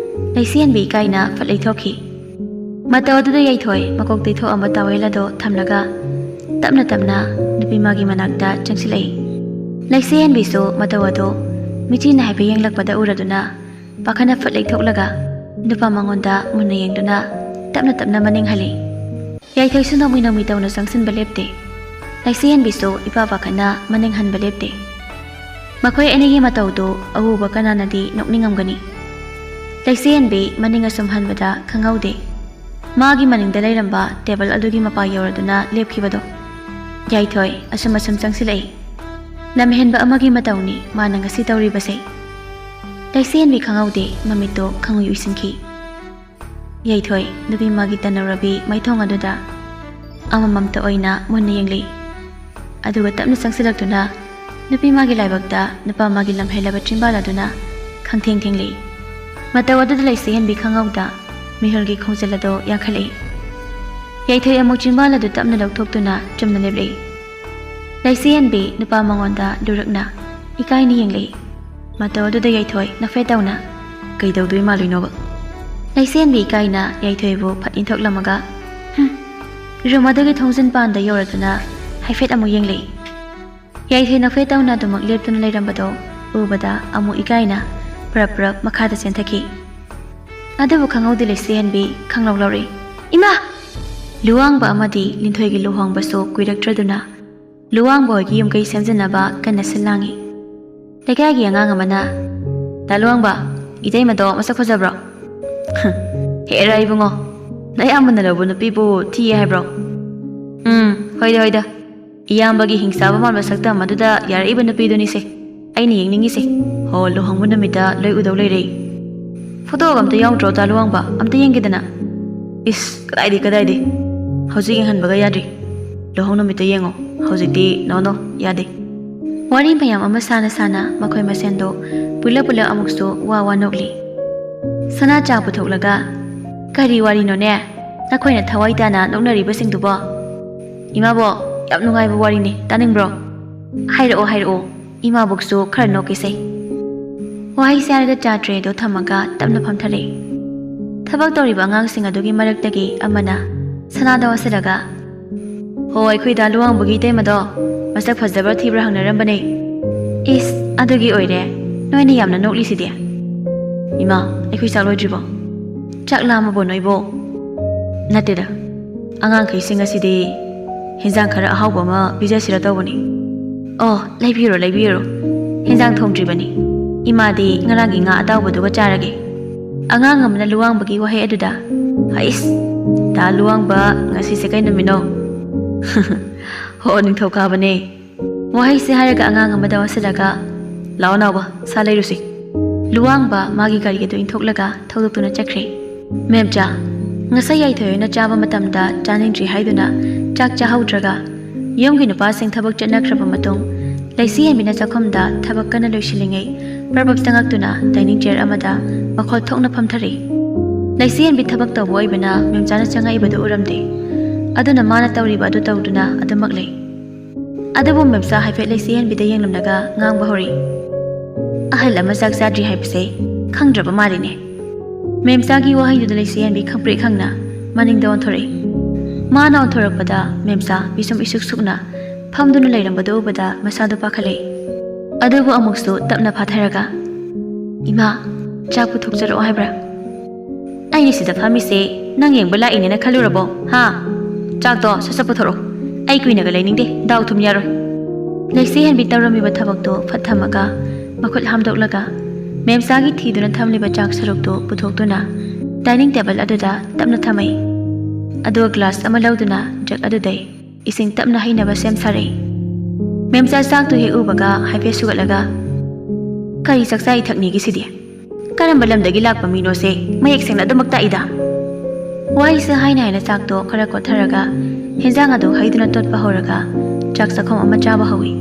ꯂꯩꯁꯤ ꯍꯦꯟꯕꯤ ꯏꯀꯥꯏꯅ ꯐꯠ ꯂꯩꯊꯣꯛꯈꯤ꯫ ꯃꯇꯧ ꯑꯗꯨꯗ ꯌꯥꯏꯊꯣꯏ ꯃꯀꯣꯛ ꯇꯩꯊꯣꯛꯑꯝꯕ ꯇꯥꯋꯦꯜ ꯑꯗꯨ ꯊꯝꯂꯒ ꯇꯞꯅ ꯇꯞꯅ ꯅꯨꯄꯤ ꯃꯥꯒꯤ ꯃꯅꯥꯛꯇ ꯆꯪꯁꯤꯜꯂꯛꯏ꯫ ꯂꯩꯁꯤ ꯍꯦꯟꯕꯤꯁꯨ ꯃꯇꯧ ꯑꯗꯨ ꯃꯤꯆꯤꯅ ꯍꯥꯏꯐꯦꯠ ꯌꯦꯡꯂꯛꯄꯗ ꯎꯔꯗꯨꯅ ꯄꯥꯈꯠꯅ ꯐꯠ ꯂꯩꯊꯣꯛꯂꯒ ꯅꯨꯄꯥ ꯃꯉꯣꯟꯗ ꯃꯨꯟꯅ ꯌꯦꯡꯗꯨꯅ ꯇꯞꯅ ꯇꯞꯅ ꯃꯅꯤꯡ ꯍꯜꯂꯤ꯫ ꯌꯥꯏꯊꯣꯏꯁꯨ ꯅꯣꯡꯃꯩ ꯅꯣꯡꯃꯩ ꯇꯧꯅ ꯆꯪꯁꯤꯟꯕ ꯂꯦꯞꯇꯦ꯫ ꯂꯩꯁꯤ ꯍꯦꯟꯕꯤꯁꯨ ꯏꯄꯥ ꯄꯥꯈꯠꯅ ꯃꯅꯤꯡ ꯍꯟꯕ ꯂꯦꯞꯇꯦ꯫ ꯃꯈꯣꯏ ꯑꯅꯤꯒꯤ ꯃꯇꯧꯗꯨ ꯑꯎꯕ ꯀꯅꯥꯅꯗꯤ ꯅꯣꯛꯅꯤꯡꯉꯝꯒꯅꯤ꯫ ꯂꯩꯆꯦꯍꯟꯕꯤ ꯃꯅꯤꯡ ꯑꯁꯨꯝ ꯍꯟꯕꯗ ꯈꯪꯍꯧꯗꯦ꯫ ꯃꯥꯒꯤ ꯃꯅꯤꯡꯗ ꯂꯩꯔꯝꯕ ꯇꯦꯕꯜ ꯑꯗꯨꯒꯤ ꯃꯄꯥ ꯌꯧꯔꯗꯨꯅ ꯂꯦꯞꯈꯤꯕꯗꯣ꯫ ꯌꯥꯏꯊꯣꯏ ꯑꯁꯨꯝ ꯑꯁꯨꯝ ꯆꯪꯁꯤꯜꯂꯛꯏ꯫ ꯂꯝꯍꯦꯟꯕ ꯑꯃꯒꯤ ꯃꯇꯧꯅꯤ ꯃꯥꯅ ꯉꯁꯤ ꯇꯧꯔꯤꯕꯁꯦ꯫ ꯂꯩꯆꯦꯍꯟꯕꯤ ꯈꯪꯍꯧꯗꯦ ꯃꯃꯤꯠꯇꯣ ꯈꯪꯎꯏ ꯎꯏꯁꯤꯟꯈꯤ꯫ ꯌꯥꯏꯊꯣꯏ ꯅꯨꯄꯤ ꯃꯥꯒꯤ ꯇꯅꯧꯔꯕꯤ ꯃꯥꯏꯊꯣꯡ ꯑꯗꯨꯗ ꯑꯃꯃꯝꯇ ꯑꯣꯏꯅ ꯃꯨꯟꯅ ꯌꯦꯡꯂꯤ꯫ ꯑꯗꯨꯒ ꯇꯞꯅ ꯆꯪꯁꯤꯜꯂꯛꯇꯨꯅ ꯅꯨꯄꯤ ꯃꯥꯒꯤ ꯂꯥꯏꯕꯛꯇ ꯅꯨꯄꯥ ꯃꯥꯒꯤ ꯂꯝꯍꯦꯜꯂꯕ ꯆꯤꯟꯕꯥꯜ ꯑꯗꯨꯅ ꯈꯪꯊꯦꯡ ꯊꯦꯡꯂꯤ꯫ ꯃꯇꯧ ꯑꯗꯨꯗ ꯂꯩꯆꯦꯍꯟꯕꯤ ꯈꯪꯍꯧꯗ ꯃꯤꯍꯨꯜꯒꯤ ꯈꯣꯡꯖꯦꯜ ꯑꯗꯨ ꯌꯥꯡꯈꯠꯂꯛꯏ꯫ ꯌꯥꯏꯊꯣꯏ ꯑꯃꯨꯛ ꯆꯤꯟꯕꯥꯜ ꯑꯗꯨ ꯇꯞꯅ ꯂꯧꯊꯣꯛꯇꯨꯅ ꯆꯨꯝꯅ ꯂꯦꯞꯂꯛꯏ꯫ ꯂꯩꯆꯦꯍꯟꯕꯤ ꯅꯨꯄꯥ ꯃꯉꯣꯟꯗ ꯂꯨꯔꯛꯅ ꯏꯀꯥꯏꯅ ꯌꯦꯡꯂꯛꯏ꯫ ꯃꯇꯧ ꯑꯗꯨꯗ ꯌꯥꯏꯊꯣꯏ ꯅꯐꯦꯠ ꯇꯧꯅ ꯀꯩꯗꯧꯗꯣꯏ ꯃꯥꯜꯂꯨꯏꯅꯣꯕ? ꯂꯩꯆꯦꯍꯟꯕꯤ ꯏꯀꯥꯏꯅ ꯌꯥꯏꯊꯣꯏꯕꯨ ꯐꯠ ꯏꯟꯊꯣꯛꯂꯝꯃꯒ, ꯍꯨꯝ, ꯔꯨꯝ ꯑꯗꯨꯒꯤ ꯊꯣꯡꯖꯤꯟ ꯄꯥꯟꯗ ꯌꯧꯔꯗꯨꯅ ꯍꯥꯏꯐꯦꯠ ꯑꯃꯨꯛ ꯌꯦꯡꯂꯛꯏ꯫ ꯌꯥꯏꯊꯣꯏ ꯅꯐꯦꯠ ꯇꯧꯅ ꯑꯗꯨꯃꯛ ꯂꯦꯞꯇꯨꯅ ꯂꯩꯔꯝꯕꯗꯣ ꯎꯕꯗ ꯑꯃꯨꯛ ꯏꯀꯥꯏꯅ ꯄ꯭ꯔꯞ ꯄ꯭ꯔꯞ ꯃꯈꯥꯗ ꯆꯦꯟꯊꯈꯤ꯫ ꯑꯗꯨꯕꯨ ꯈꯪꯍꯧꯗꯦ ꯂꯩꯆꯦꯍꯟꯕꯤ ꯈꯪꯂꯧ ꯂꯧꯔꯛꯏ꯫ ꯏꯃꯥ! ꯂꯨꯋꯥꯡꯕ ꯑꯃꯗꯤ ꯂꯤꯟꯊꯣꯏꯒꯤ ꯂꯨꯍꯣꯡꯕꯁꯨ ꯀꯨꯏꯔꯛꯇ꯭ꯔꯗꯨꯅ ꯂꯨꯋꯥꯡꯕ ꯍꯣꯏꯒꯤ ꯌꯨꯝ ꯀꯩ ꯁꯦꯝꯖꯤꯟꯅꯕ ꯀꯟꯅ ꯁꯤꯜ ꯂꯥꯡꯉꯤ꯫ ꯂꯩꯀꯥꯏꯒꯤ ꯑꯉꯥꯡ ꯑꯃꯅ, "ꯗꯥ ꯂꯨꯋꯥꯡꯕ, ꯏꯇꯩꯃꯗꯣ ꯃꯁꯛ ꯐꯖꯕ꯭ꯔꯣ?" "ꯍꯦꯔꯥ ꯏꯕꯨꯡꯉꯣ, ꯅꯌꯥꯝꯕꯅ ꯂꯧꯕ ꯅꯨꯄꯤꯕꯨ ꯊꯤꯌꯦ ꯍꯥꯏꯕ꯭ꯔꯣ?" "ꯎꯝ, ꯍꯣꯏꯗ ꯍꯣꯏꯗ, ꯏꯌꯥꯝꯕꯒꯤ ꯍꯤꯡꯆꯥꯕ ꯃꯥꯟꯕ ꯁꯛꯇꯝ ꯑꯗꯨꯗ ꯌꯥꯔꯛꯏꯕ ꯅꯨꯄꯤꯗꯨꯅꯤꯁꯦ ꯑꯩꯅ ꯌꯦꯡꯅꯤꯡꯉꯤꯁꯦ꯫ ꯍꯣ, ꯂꯨꯍꯣꯡꯕ ꯅꯨꯃꯤꯠꯇ ꯂꯣꯏ ꯎꯗꯧ ꯂꯩꯔꯦ꯫ ꯐꯣꯇꯣꯒ ꯑꯝꯇ ꯌꯥꯎꯗ꯭ꯔꯣ, ꯗꯥ ꯂꯨꯋꯥꯡꯕ? ꯑꯝꯇ ꯌꯦꯡꯒꯦꯗꯅ?" "ꯏꯁ, ꯀꯗꯥꯏꯗꯩ, ꯀꯗꯥꯏꯗꯩ? ꯍꯧꯖꯤꯛ ꯌꯦꯡꯍꯟꯕꯒ ꯌꯥꯗ꯭ꯔꯤ꯫ ꯂꯨꯍꯣꯡ ꯅꯨꯃꯤꯠꯇ ꯌꯦꯡꯉꯣ꯫ ꯍꯧꯖꯤꯛꯇꯤ no, no, ꯌꯥꯗꯦ꯫" ꯋꯥꯔꯤ ꯃꯌꯥꯝ ꯑꯃ ꯁꯥꯅ ꯁꯥꯅ ꯃꯈꯣꯏ ꯃꯁꯦꯟꯗꯣ ꯄꯨꯂꯞ ꯄꯨꯂꯞ ꯑꯃꯨꯛꯁꯨ ꯋꯥ ꯋꯥ ꯅꯣꯛꯂꯤ꯫ ꯁꯅꯥ ꯆꯥ ꯄꯨꯊꯣꯛꯂꯒ, "ꯀꯔꯤ ꯋꯥꯔꯤꯅꯣꯅꯦ ꯅꯈꯣꯏꯅ ꯊꯋꯥꯏ ꯇꯥꯅ ꯅꯣꯛꯅꯔꯤꯕꯁꯤꯡꯗꯨꯕꯣ?" "ꯏꯃꯥꯕꯣꯛ, ꯌꯥꯝ ꯅꯨꯡꯉꯥꯏꯕ ꯋꯥꯔꯤꯅꯦ, ꯇꯥꯅꯤꯡꯕ꯭ꯔꯣ?" "ꯍꯥꯏꯔꯛꯑꯣ, ꯍꯥꯏꯔꯛꯑꯣ꯫" ꯏꯃꯥꯕꯣꯛꯁꯨ ꯈꯔ ꯅꯣꯛꯈꯤꯁꯦ꯫ ꯋꯥꯍꯩ ꯆꯥꯔꯒ ꯆꯥ ꯇ꯭ꯔꯦꯗꯣ ꯊꯝꯃꯒ ꯇꯞꯅ ꯐꯝꯊꯔꯛꯏ꯫ ꯊꯕꯛ ꯇꯧꯔꯤꯕ ꯑꯉꯥꯡꯁꯤꯡ ꯑꯗꯨꯒꯤ ꯃꯔꯛꯇꯒꯤ ꯑꯃꯅ ꯁꯅꯥꯗ ꯑꯣꯟꯁꯤꯜꯂꯒ, "ꯍꯣ, ꯑꯩꯈꯣꯏ ꯗꯥ ꯂꯨꯋꯥꯡꯕꯒꯤ ꯏꯇꯩꯃꯗꯣ ꯃꯁꯛ ꯐꯖꯕ꯭ꯔꯥ ꯊꯤꯕ꯭ꯔꯥ ꯍꯪꯅꯔꯝꯕꯅꯦ꯫" "ꯏꯁ, ꯑꯗꯨꯒꯤ ꯑꯣꯏꯔꯦ ꯅꯣꯏꯅ ꯌꯥꯝꯅ ꯅꯣꯛꯂꯤꯁꯤꯗꯤ꯫ ꯏꯃꯥ, ꯑꯩꯈꯣꯏ ꯆꯥꯛ ꯂꯣꯏꯗ꯭ꯔꯤꯕꯣ?" "ꯆꯥꯛ ꯂꯥꯝꯃꯕꯣ ꯅꯣꯏꯕꯣ?" "ꯅꯠꯇꯦꯗ, ꯑꯉꯥꯡꯈꯩꯁꯤꯡ ꯑꯁꯤꯗꯤ ꯍꯦꯟꯖꯥꯡ ꯈꯔ ꯑꯍꯥꯎꯕ ꯑꯃ ꯄꯤꯖꯁꯤꯔ ꯇꯧꯕꯅꯤ꯫" "ꯑꯣ, ꯂꯩꯕꯤꯔꯣ, ꯂꯩꯕꯤꯔꯣ꯫ "ꯍꯦꯟꯖꯥꯡ ꯊꯣꯡꯗ꯭ꯔꯤꯕꯅꯤ꯫ ꯏꯃꯥꯗꯤ ꯉꯔꯥꯡꯒꯤ ꯉꯥ ꯑꯇꯥꯎꯕꯗꯨꯒ ꯆꯥꯔꯒꯦ꯫" ꯑꯉꯥꯡ ꯑꯃꯅ ꯂꯨꯋꯥꯡꯕꯒꯤ ꯋꯥꯍꯩ ꯑꯗꯨꯗ, "ꯍꯩꯁ, ꯗꯥ ꯂꯨꯋꯥꯡꯕ, ꯉꯁꯤꯁꯦ ꯀꯩ ꯅꯨꯃꯤꯠꯅꯣ?" "ꯍꯣ, ꯅꯤꯡꯊꯧꯀꯥꯕꯅꯦ꯫" ꯋꯥꯍꯩꯁꯦ ꯍꯥꯏꯔꯒ ꯑꯉꯥꯡ ꯑꯃꯗ ꯑꯣꯟꯁꯤꯜꯂꯒ, "ꯂꯥꯛꯑꯣ ꯅꯥꯎꯕ, ꯁꯥ ꯂꯩꯔꯨꯁꯤ꯫" ꯂꯨꯋꯥꯡꯕ ꯃꯥꯒꯤ ꯒꯥꯔꯤ ꯑꯗꯨ ꯏꯟꯊꯣꯛꯂꯒ ꯊꯧꯗꯣꯛꯇꯨꯅ ꯆꯠꯈ꯭ꯔꯦ꯫ ꯃꯦꯝꯆꯥ, ꯉꯁꯥꯏ ꯌꯥꯏꯊꯣꯏ ꯍꯣꯏꯅ ꯆꯥꯕ ꯃꯇꯝꯗ ꯆꯥꯅꯤꯡꯗ꯭ꯔꯤ ꯍꯥꯏꯗꯨꯅ ꯆꯥꯛ ꯆꯥꯍꯧꯗ꯭ꯔꯒ, ꯌꯨꯝꯒꯤ ꯅꯨꯄꯥꯁꯤꯡ ꯊꯕꯛ ꯆꯠꯅꯈ꯭ꯔꯕ ꯃꯇꯨꯡ, ꯂꯩꯁꯤꯍꯦꯟꯕꯤꯅ ꯆꯥꯛꯈꯨꯝꯗ ꯊꯕꯛ ꯀꯟꯅ ꯂꯣꯏꯁꯤꯜꯂꯤꯉꯩ, ꯄ꯭ꯔꯞ ꯄ꯭ꯔꯞ ꯆꯪꯉꯛꯇꯨꯅ dining chair ꯑꯃꯗ ꯃꯈꯣꯜ ꯊꯣꯛꯅ ꯐꯝꯊꯔꯛꯏ꯫ ꯂꯩꯁꯤꯍꯦꯟꯕꯤ ꯊꯕꯛ ꯇꯧꯕ ꯑꯣꯏꯕꯅ ꯃꯦꯝꯆꯥꯅ ꯆꯪꯉꯛꯏꯕꯗꯨ ꯎꯔꯝꯗꯦ꯫ ꯑꯗꯨꯅ ꯃꯥꯅ ꯇꯧꯔꯤꯕ ꯑꯗꯨ ꯇꯧꯗꯨꯅ ꯑꯗꯨꯃꯛ ꯂꯩ꯫ ꯑꯗꯨꯕꯨ ꯃꯦꯝꯆꯥ ꯍꯥꯏꯐꯦꯠ ꯂꯩꯁꯤꯍꯦꯟꯕꯤꯗ ꯌꯦꯡꯂꯝꯂꯒ ꯉꯥꯡꯕ ꯍꯧꯔꯛꯏ꯫ "ꯑꯍꯜ ꯑꯃ ꯆꯥꯛ ꯆꯥꯗ꯭ꯔꯤ ꯍꯥꯏꯕꯁꯦ ꯈꯪꯗ꯭ꯔꯕ ꯃꯥꯜꯂꯤꯅꯦ꯫" ꯃꯦꯝꯆꯥꯒꯤ ꯋꯥꯍꯩꯗꯨꯗ ꯂꯩꯁꯤꯍꯦꯟꯕꯤ ꯈꯪꯄ꯭ꯔꯦꯛ ꯈꯪꯅ ꯃꯅꯤꯡꯗ ꯑꯣꯟꯊꯣꯔꯛꯏ꯫ ꯃꯥꯅ ꯑꯣꯟꯊꯣꯔꯛꯄꯗ ꯃꯦꯝꯆꯥ ꯄꯤꯁꯨꯝ ꯏꯁꯨꯛ ꯁꯨꯛꯅ ꯐꯝꯗꯨꯅ ꯂꯩꯔꯝꯕꯗꯨ ꯎꯕꯗ ꯃꯁꯥꯗꯨ ꯄꯥꯈꯠꯂꯛꯏ꯫ ꯑꯗꯨꯕꯨ ꯑꯃꯨꯛꯁꯨ ꯇꯞꯅ ꯐꯥꯊꯔꯒ, "ꯏꯃꯥ, ꯆꯥꯛ ꯄꯨꯊꯣꯛꯆꯔꯛꯑꯣ ꯍꯥꯏꯕ꯭ꯔꯥ?" "ꯑꯩꯅ ꯁꯤꯗ ꯐꯝꯃꯤꯁꯦ ꯅꯪ ꯌꯦꯡꯕ ꯂꯥꯛꯏꯅꯦꯅ ꯈꯜꯂꯨꯔꯕꯣ, ꯍꯥ? ꯆꯥꯛꯇꯣ ꯁꯠ ꯁꯠ ꯄꯨꯊꯣꯔꯛꯑꯣ꯫ ꯑꯩ ꯀꯨꯏꯅꯒ ꯂꯩꯅꯤꯡꯗꯦ, ꯗꯥꯎ ꯊꯨꯝ ꯌꯥꯔꯣꯏ꯫" ꯂꯩꯁꯤꯍꯦꯟꯕꯤ ꯇꯧꯔꯝꯃꯤꯕ ꯊꯕꯛꯇꯣ ꯐꯠ ꯊꯝꯃꯒ, ꯃꯈꯨꯠ ꯍꯥꯝꯗꯣꯛꯂꯒ, ꯃꯦꯝꯆꯥꯒꯤ ꯊꯤꯗꯨꯅ ꯊꯝꯂꯤꯕ ꯆꯥꯛ ꯁꯔꯨꯛꯇꯨ ꯄꯨꯊꯣꯛꯇꯨꯅ dining table ꯑꯗꯨꯗ ꯇꯞꯅ ꯊꯝꯃꯩ꯫ ꯑꯗꯨꯒ glass ꯑꯃ ꯂꯧꯗꯨꯅ jug ꯑꯗꯨꯗꯩ ꯏꯁꯤꯡ ꯇꯞꯅ ꯍꯩꯅꯕ ꯁꯦꯝ ꯁꯥꯔꯛꯏ꯫ ꯃꯦꯝꯆꯥ ꯆꯥꯛꯇꯨ ꯍꯦꯛ ꯎꯕꯒ ꯍꯥꯏꯐꯦꯠ ꯁꯨꯒꯠꯂꯒ, "ꯀꯔꯤ ꯆꯥꯛꯆꯥ ꯏꯊꯛꯅꯤꯒꯦ ꯁꯤꯗꯤ? ꯀꯔꯝꯕ ꯂꯝꯗꯒꯤ ꯂꯥꯛꯄ ꯃꯤꯅꯣꯁꯦ ꯃꯌꯦꯛ ꯁꯦꯡꯅ ꯑꯗꯨꯃꯛ ꯇꯥꯛꯏꯗ?" ꯋꯥꯍꯩꯁꯦ ꯍꯥꯏꯅ ꯍꯥꯏꯅ ꯆꯥꯛꯇꯣ ꯈꯔ ꯀꯣꯠꯊꯔꯒ ꯍꯦꯟꯖꯥꯡ ꯑꯗꯨ ꯍꯩꯗꯨꯅ ꯇꯣꯠꯄ ꯍꯧꯔꯒ ꯆꯥꯛ ꯆꯥꯛꯈꯣꯝ ꯑꯃ ꯆꯥꯕ ꯍꯧꯏ꯫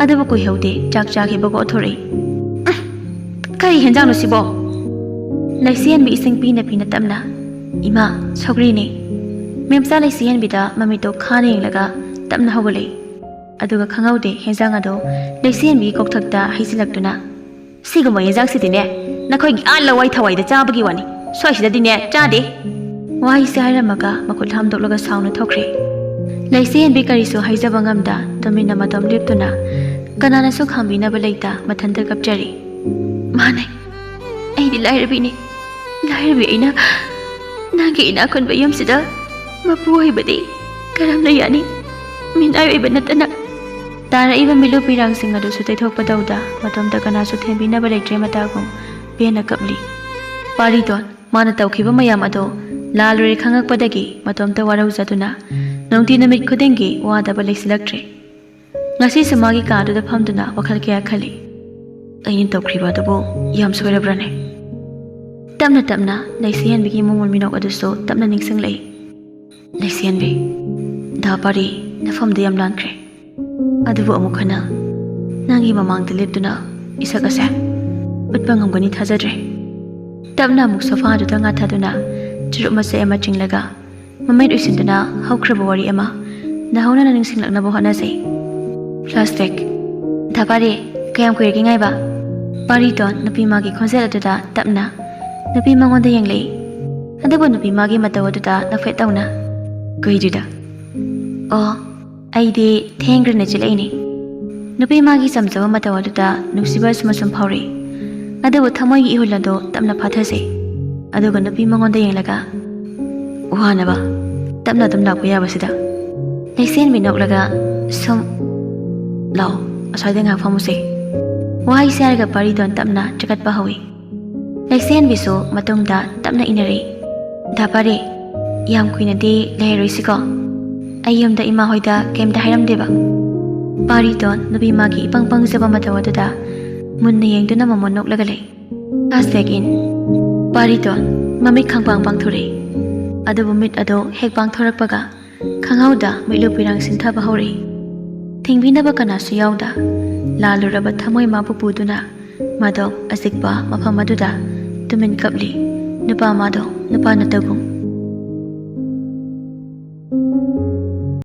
ꯑꯗꯨꯕꯨ ꯀꯨꯏꯍꯧꯗꯦ ꯆꯥꯛ ꯆꯥꯈꯤꯕꯒ ꯑꯣꯊꯣꯔꯛꯏ꯫ "ꯎꯝ, ꯀꯔꯤ ꯍꯦꯟꯖꯥꯡꯅꯣ ꯁꯤꯕꯣ?" ꯂꯩꯁꯤꯍꯦꯟꯕꯤ ꯏꯁꯤꯡ ꯄꯤꯅ ꯄꯤꯅ ꯇꯞꯅ, "ꯏꯃꯥ, ꯁꯧꯒ꯭ꯔꯤꯅꯦ꯫" ꯃꯦꯝꯆꯥ ꯂꯩꯁꯤꯍꯦꯟꯕꯤꯗ ꯃꯃꯤꯠꯇꯣ ꯈꯥꯅ ꯌꯦꯡꯂꯒ ꯇꯞꯅ ꯍꯧꯒꯠꯂꯛꯏ꯫ ꯑꯗꯨꯒ ꯈꯪꯍꯧꯗꯦ ꯍꯦꯟꯖꯥꯡ ꯑꯗꯣ ꯂꯩꯁꯤꯍꯦꯟꯕꯤꯒꯤ ꯀꯣꯛꯊꯛꯇ ꯍꯩꯖꯤꯜꯂꯛꯇꯨꯅ, "ꯁꯤꯒꯨꯝꯕ ꯍꯦꯟꯖꯥꯡꯁꯤꯗꯤꯅꯦ, ꯅꯈꯣꯏꯒꯤ ꯑꯥ ꯂꯋꯥꯏ ꯊꯋꯥꯏꯗ ꯆꯥꯕꯒꯤ ꯋꯥꯅꯤ, ꯁ꯭ꯋꯥꯏꯁꯤꯗꯗꯤꯅꯦ ꯆꯥꯗꯦ꯫" ꯋꯥꯍꯩꯁꯦ ꯍꯥꯏꯔꯝꯃꯒ ꯃꯈꯨꯠ ꯍꯥꯝꯗꯣꯛꯂꯒ ꯁꯥꯎꯅ ꯊꯣꯛꯈ꯭ꯔꯦ꯫ ꯂꯩꯁꯤꯍꯦꯟꯕꯤ ꯀꯔꯤꯁꯨ ꯍꯥꯏꯖꯕ ꯉꯝꯗ ꯇꯨꯃꯤꯟꯅ ꯃꯇꯣꯝ ꯂꯦꯞꯇꯨꯅ ꯀꯅꯥꯅꯁꯨ ꯈꯥꯝꯕꯤꯅꯕ ꯂꯩꯇ ꯃꯊꯟꯇ ꯀꯞꯆꯔꯤ꯫ "ꯃꯥꯅꯦ, ꯑꯩꯗꯤ ꯂꯥꯏꯔꯕꯤꯅꯤ꯫ ꯂꯥꯏꯔꯕꯤ ꯑꯩꯅ ꯅꯪꯒꯤ ꯏꯅꯥꯛ ꯈꯨꯟꯕ ꯌꯨꯝꯁꯤꯗ ꯃꯄꯨ ꯑꯣꯏꯕꯗꯤ ꯀꯔꯝꯅ ꯌꯥꯅꯤ? ꯃꯤꯅꯥꯏ ꯑꯣꯏꯕ ꯅꯠꯇꯅ ꯇꯥꯔꯛꯏꯕ ꯃꯤꯠꯂꯨ ꯄꯤꯔꯥꯡꯁꯤꯡ ꯑꯗꯨꯁꯨ ꯇꯩꯊꯣꯛꯄ ꯇꯧꯗ ꯃꯇꯣꯝꯇ ꯀꯅꯥꯁꯨ ꯊꯦꯝꯕꯤꯅꯕ ꯂꯩꯇ꯭ꯔꯦ ꯃꯇꯥꯒꯨꯝ ꯄꯦꯟꯅ ꯀꯞꯂꯤ꯫ ꯄꯥꯔꯤꯇꯣꯟ ꯃꯥꯅ ꯇꯧꯈꯤꯕ ꯃꯌꯥꯝ ꯑꯗꯣ ꯂꯥꯜꯂꯨꯔꯦ ꯈꯪꯉꯛꯄꯗꯒꯤ ꯃꯇꯣꯝꯇ ꯋꯥꯔꯧꯖꯗꯨꯅ ꯅꯨꯡꯇꯤ ꯅꯨꯃꯤꯠ ꯈꯨꯗꯤꯡꯒꯤ ꯋꯥꯗꯕ ꯂꯩꯁꯤꯜꯂꯛꯇ꯭ꯔꯦ꯫ ꯉꯁꯤꯁꯨ ꯃꯥꯒꯤ ꯀꯥꯗꯨꯗ ꯐꯝꯗꯨꯅ ꯋꯥꯈꯜ ꯀꯌꯥ ꯈꯜꯂꯤ꯫ ꯑꯩꯅ ꯇꯧꯈ꯭ꯔꯤꯕ ꯑꯗꯨꯕꯨ ꯌꯥꯝ ꯁꯣꯏꯔꯕ꯭ꯔꯅꯦ? ꯇꯞꯅ ꯇꯞꯅ ꯂꯩꯁꯤꯍꯟꯕꯤꯒꯤ ꯃꯣꯃꯣꯟ ꯃꯤꯅꯣꯛ ꯑꯗꯨꯁꯨ ꯇꯞꯅ ꯅꯤꯡꯁꯤꯡꯂꯛꯏ꯫ ꯂꯩꯁꯤꯍꯟꯕꯤ, ꯗꯥ ꯄꯥꯔꯤ, ꯅꯐꯝꯗ ꯌꯥꯝ ꯂꯥꯟꯈ꯭ꯔꯦ꯫ ꯑꯗꯨꯕꯨ ꯑꯃꯨꯛ ꯍꯟꯅ ꯅꯪꯒꯤ ꯃꯃꯥꯡꯗ ꯂꯦꯞꯇꯨꯅ ꯏꯁꯛ ꯑꯁꯦ ꯎꯠꯄ ꯉꯝꯒꯅꯤ ꯊꯥꯖꯗ꯭ꯔꯦ꯫ ꯇꯞꯅ ꯑꯃꯨꯛ ꯁꯣꯐꯥꯗꯨꯗ ꯉꯥꯊꯗꯨꯅ ꯆꯨꯔꯨꯞ ꯃꯆꯦꯠ ꯑꯃ ꯆꯤꯡꯂꯒ ꯃꯃꯤꯠ ꯎꯏꯁꯤꯟꯗꯨꯅ ꯍꯧꯈ꯭ꯔꯕ ꯋꯥꯔꯤ ꯑꯃ ꯅꯧꯍꯧꯅꯅ ꯅꯤꯡꯁꯤꯡꯂꯛꯅꯕ ꯍꯣꯠꯅꯖꯩ꯫ ꯐ꯭ꯂꯥꯁꯕꯦꯛ꯫ ꯗꯥ ꯄꯥꯔꯤ, ꯀꯌꯥꯝ ꯀꯨꯏꯔꯒꯦ ꯉꯥꯏꯕ? ꯄꯥꯔꯤꯇꯣꯟ ꯅꯨꯄꯤ ꯃꯥꯒꯤ ꯈꯣꯟꯖꯦꯜ ꯑꯗꯨꯗ ꯇꯞꯅ ꯅꯨꯄꯤ ꯃꯉꯣꯟꯗ ꯌꯦꯡꯂꯛꯏ꯫ ꯑꯗꯨꯕꯨ ꯅꯨꯄꯤ ꯃꯥꯒꯤ ꯃꯇꯧ ꯑꯗꯨꯗ ꯅꯣꯛꯐꯦꯠ ꯇꯧꯅ, ꯀꯩꯗꯨꯗ? ꯑꯣ, ꯑꯩꯗꯤ ꯊꯦꯡꯈ꯭ꯔꯦꯅ ꯆꯦꯜꯂꯛꯏꯅꯦ꯫ ꯅꯨꯄꯤ ꯃꯥꯒꯤ ꯆꯝꯖꯕ ꯃꯇꯧ ꯑꯗꯨꯗ ꯅꯨꯡꯁꯤꯕ ꯑꯁꯨꯝ ꯑꯁꯨꯝ ꯐꯥꯎꯔꯛꯏ꯫ ꯑꯗꯨꯕꯨ ꯊꯃꯣꯏꯒꯤ ꯏꯍꯨꯜ ꯑꯗꯨ ꯇꯞꯅ ꯐꯥꯊꯖꯩ꯫ ꯑꯗꯨꯒ ꯅꯨꯄꯤ ꯃꯉꯣꯟꯗ ꯌꯦꯡꯂꯒ, ꯋꯥꯅꯕ, ꯇꯞꯅ ꯑꯗꯨꯝ ꯂꯥꯛꯄ ꯌꯥꯕꯁꯤꯗ꯫ ꯂꯩꯁꯦꯟꯕꯤ ꯅꯣꯛꯂꯒ, ꯁꯨꯝ ꯂꯥꯛꯑꯣ, ꯑꯁ꯭ꯋꯥꯏꯗ ꯉꯥꯏꯍꯥꯛ ꯐꯝꯃꯨꯁꯦ꯫ ꯋꯥꯍꯩꯁꯦ ꯍꯥꯏꯔꯒ ꯄꯥꯔꯤꯇꯣꯟ ꯇꯞꯅ ꯆꯀꯠꯄ ꯍꯧꯏ꯫ ꯂꯩꯁꯦꯟꯕꯤꯁꯨ ꯃꯇꯨꯡꯗ ꯇꯞꯅ ꯏꯟꯅꯔꯛꯏ꯫ ꯗꯥ ꯄꯥꯔꯤ, ꯌꯥꯝ ꯀꯨꯏꯅꯗꯤ ꯂꯩꯔꯔꯣꯏꯁꯤꯀꯣ? ꯑꯩ ꯌꯨꯝꯗ ꯏꯃꯥ ꯍꯣꯏꯗ ꯀꯩꯝꯇ ꯍꯥꯏꯔꯝꯗꯦꯕ꯫ ꯄꯥꯔꯤꯇꯣꯟ ꯅꯨꯄꯤ ꯃꯥꯒꯤ ꯏꯄꯪ ꯄꯪꯖꯕ ꯃꯇꯧ ꯑꯗꯨꯗ ꯃꯨꯟꯅ ꯌꯦꯡꯗꯨꯅ ꯃꯃꯣꯟ ꯅꯣꯛꯂꯒ ꯂꯩ꯫ Flashback in. ꯄꯥꯔꯤꯇꯣꯟ ꯃꯃꯤꯠ ꯈꯪꯄꯥꯡ ꯄꯥꯡꯊꯣꯔꯛꯏ꯫ ꯑꯗꯨꯕꯨ ꯃꯤꯠ ꯑꯗꯨ ꯍꯦꯛ ꯄꯥꯡꯊꯣꯔꯛꯄꯒ ꯈꯪꯍꯧꯗ ꯃꯤꯠꯂꯨ ꯄꯤꯔꯥꯡ ꯁꯤꯟꯊꯕ ꯍꯧꯔꯛꯏ꯫ ꯊꯤꯡꯕꯤꯅꯕ ꯀꯅꯥꯁꯨ ꯌꯥꯎꯗ ꯂꯥꯜꯂꯨꯔꯕ ꯊꯃꯣꯏ ꯃꯥꯕꯨ ꯄꯨꯗꯨꯅ ꯃꯥꯗꯣ ꯑꯆꯤꯛꯄ ꯃꯐꯝ ꯑꯗꯨꯗ ꯇꯨꯃꯤꯟ ꯀꯞꯂꯤ꯫ ꯅꯨꯄꯥ ꯃꯥꯗꯣ ꯅꯨꯄꯥ ꯅꯠꯇꯒꯨꯝ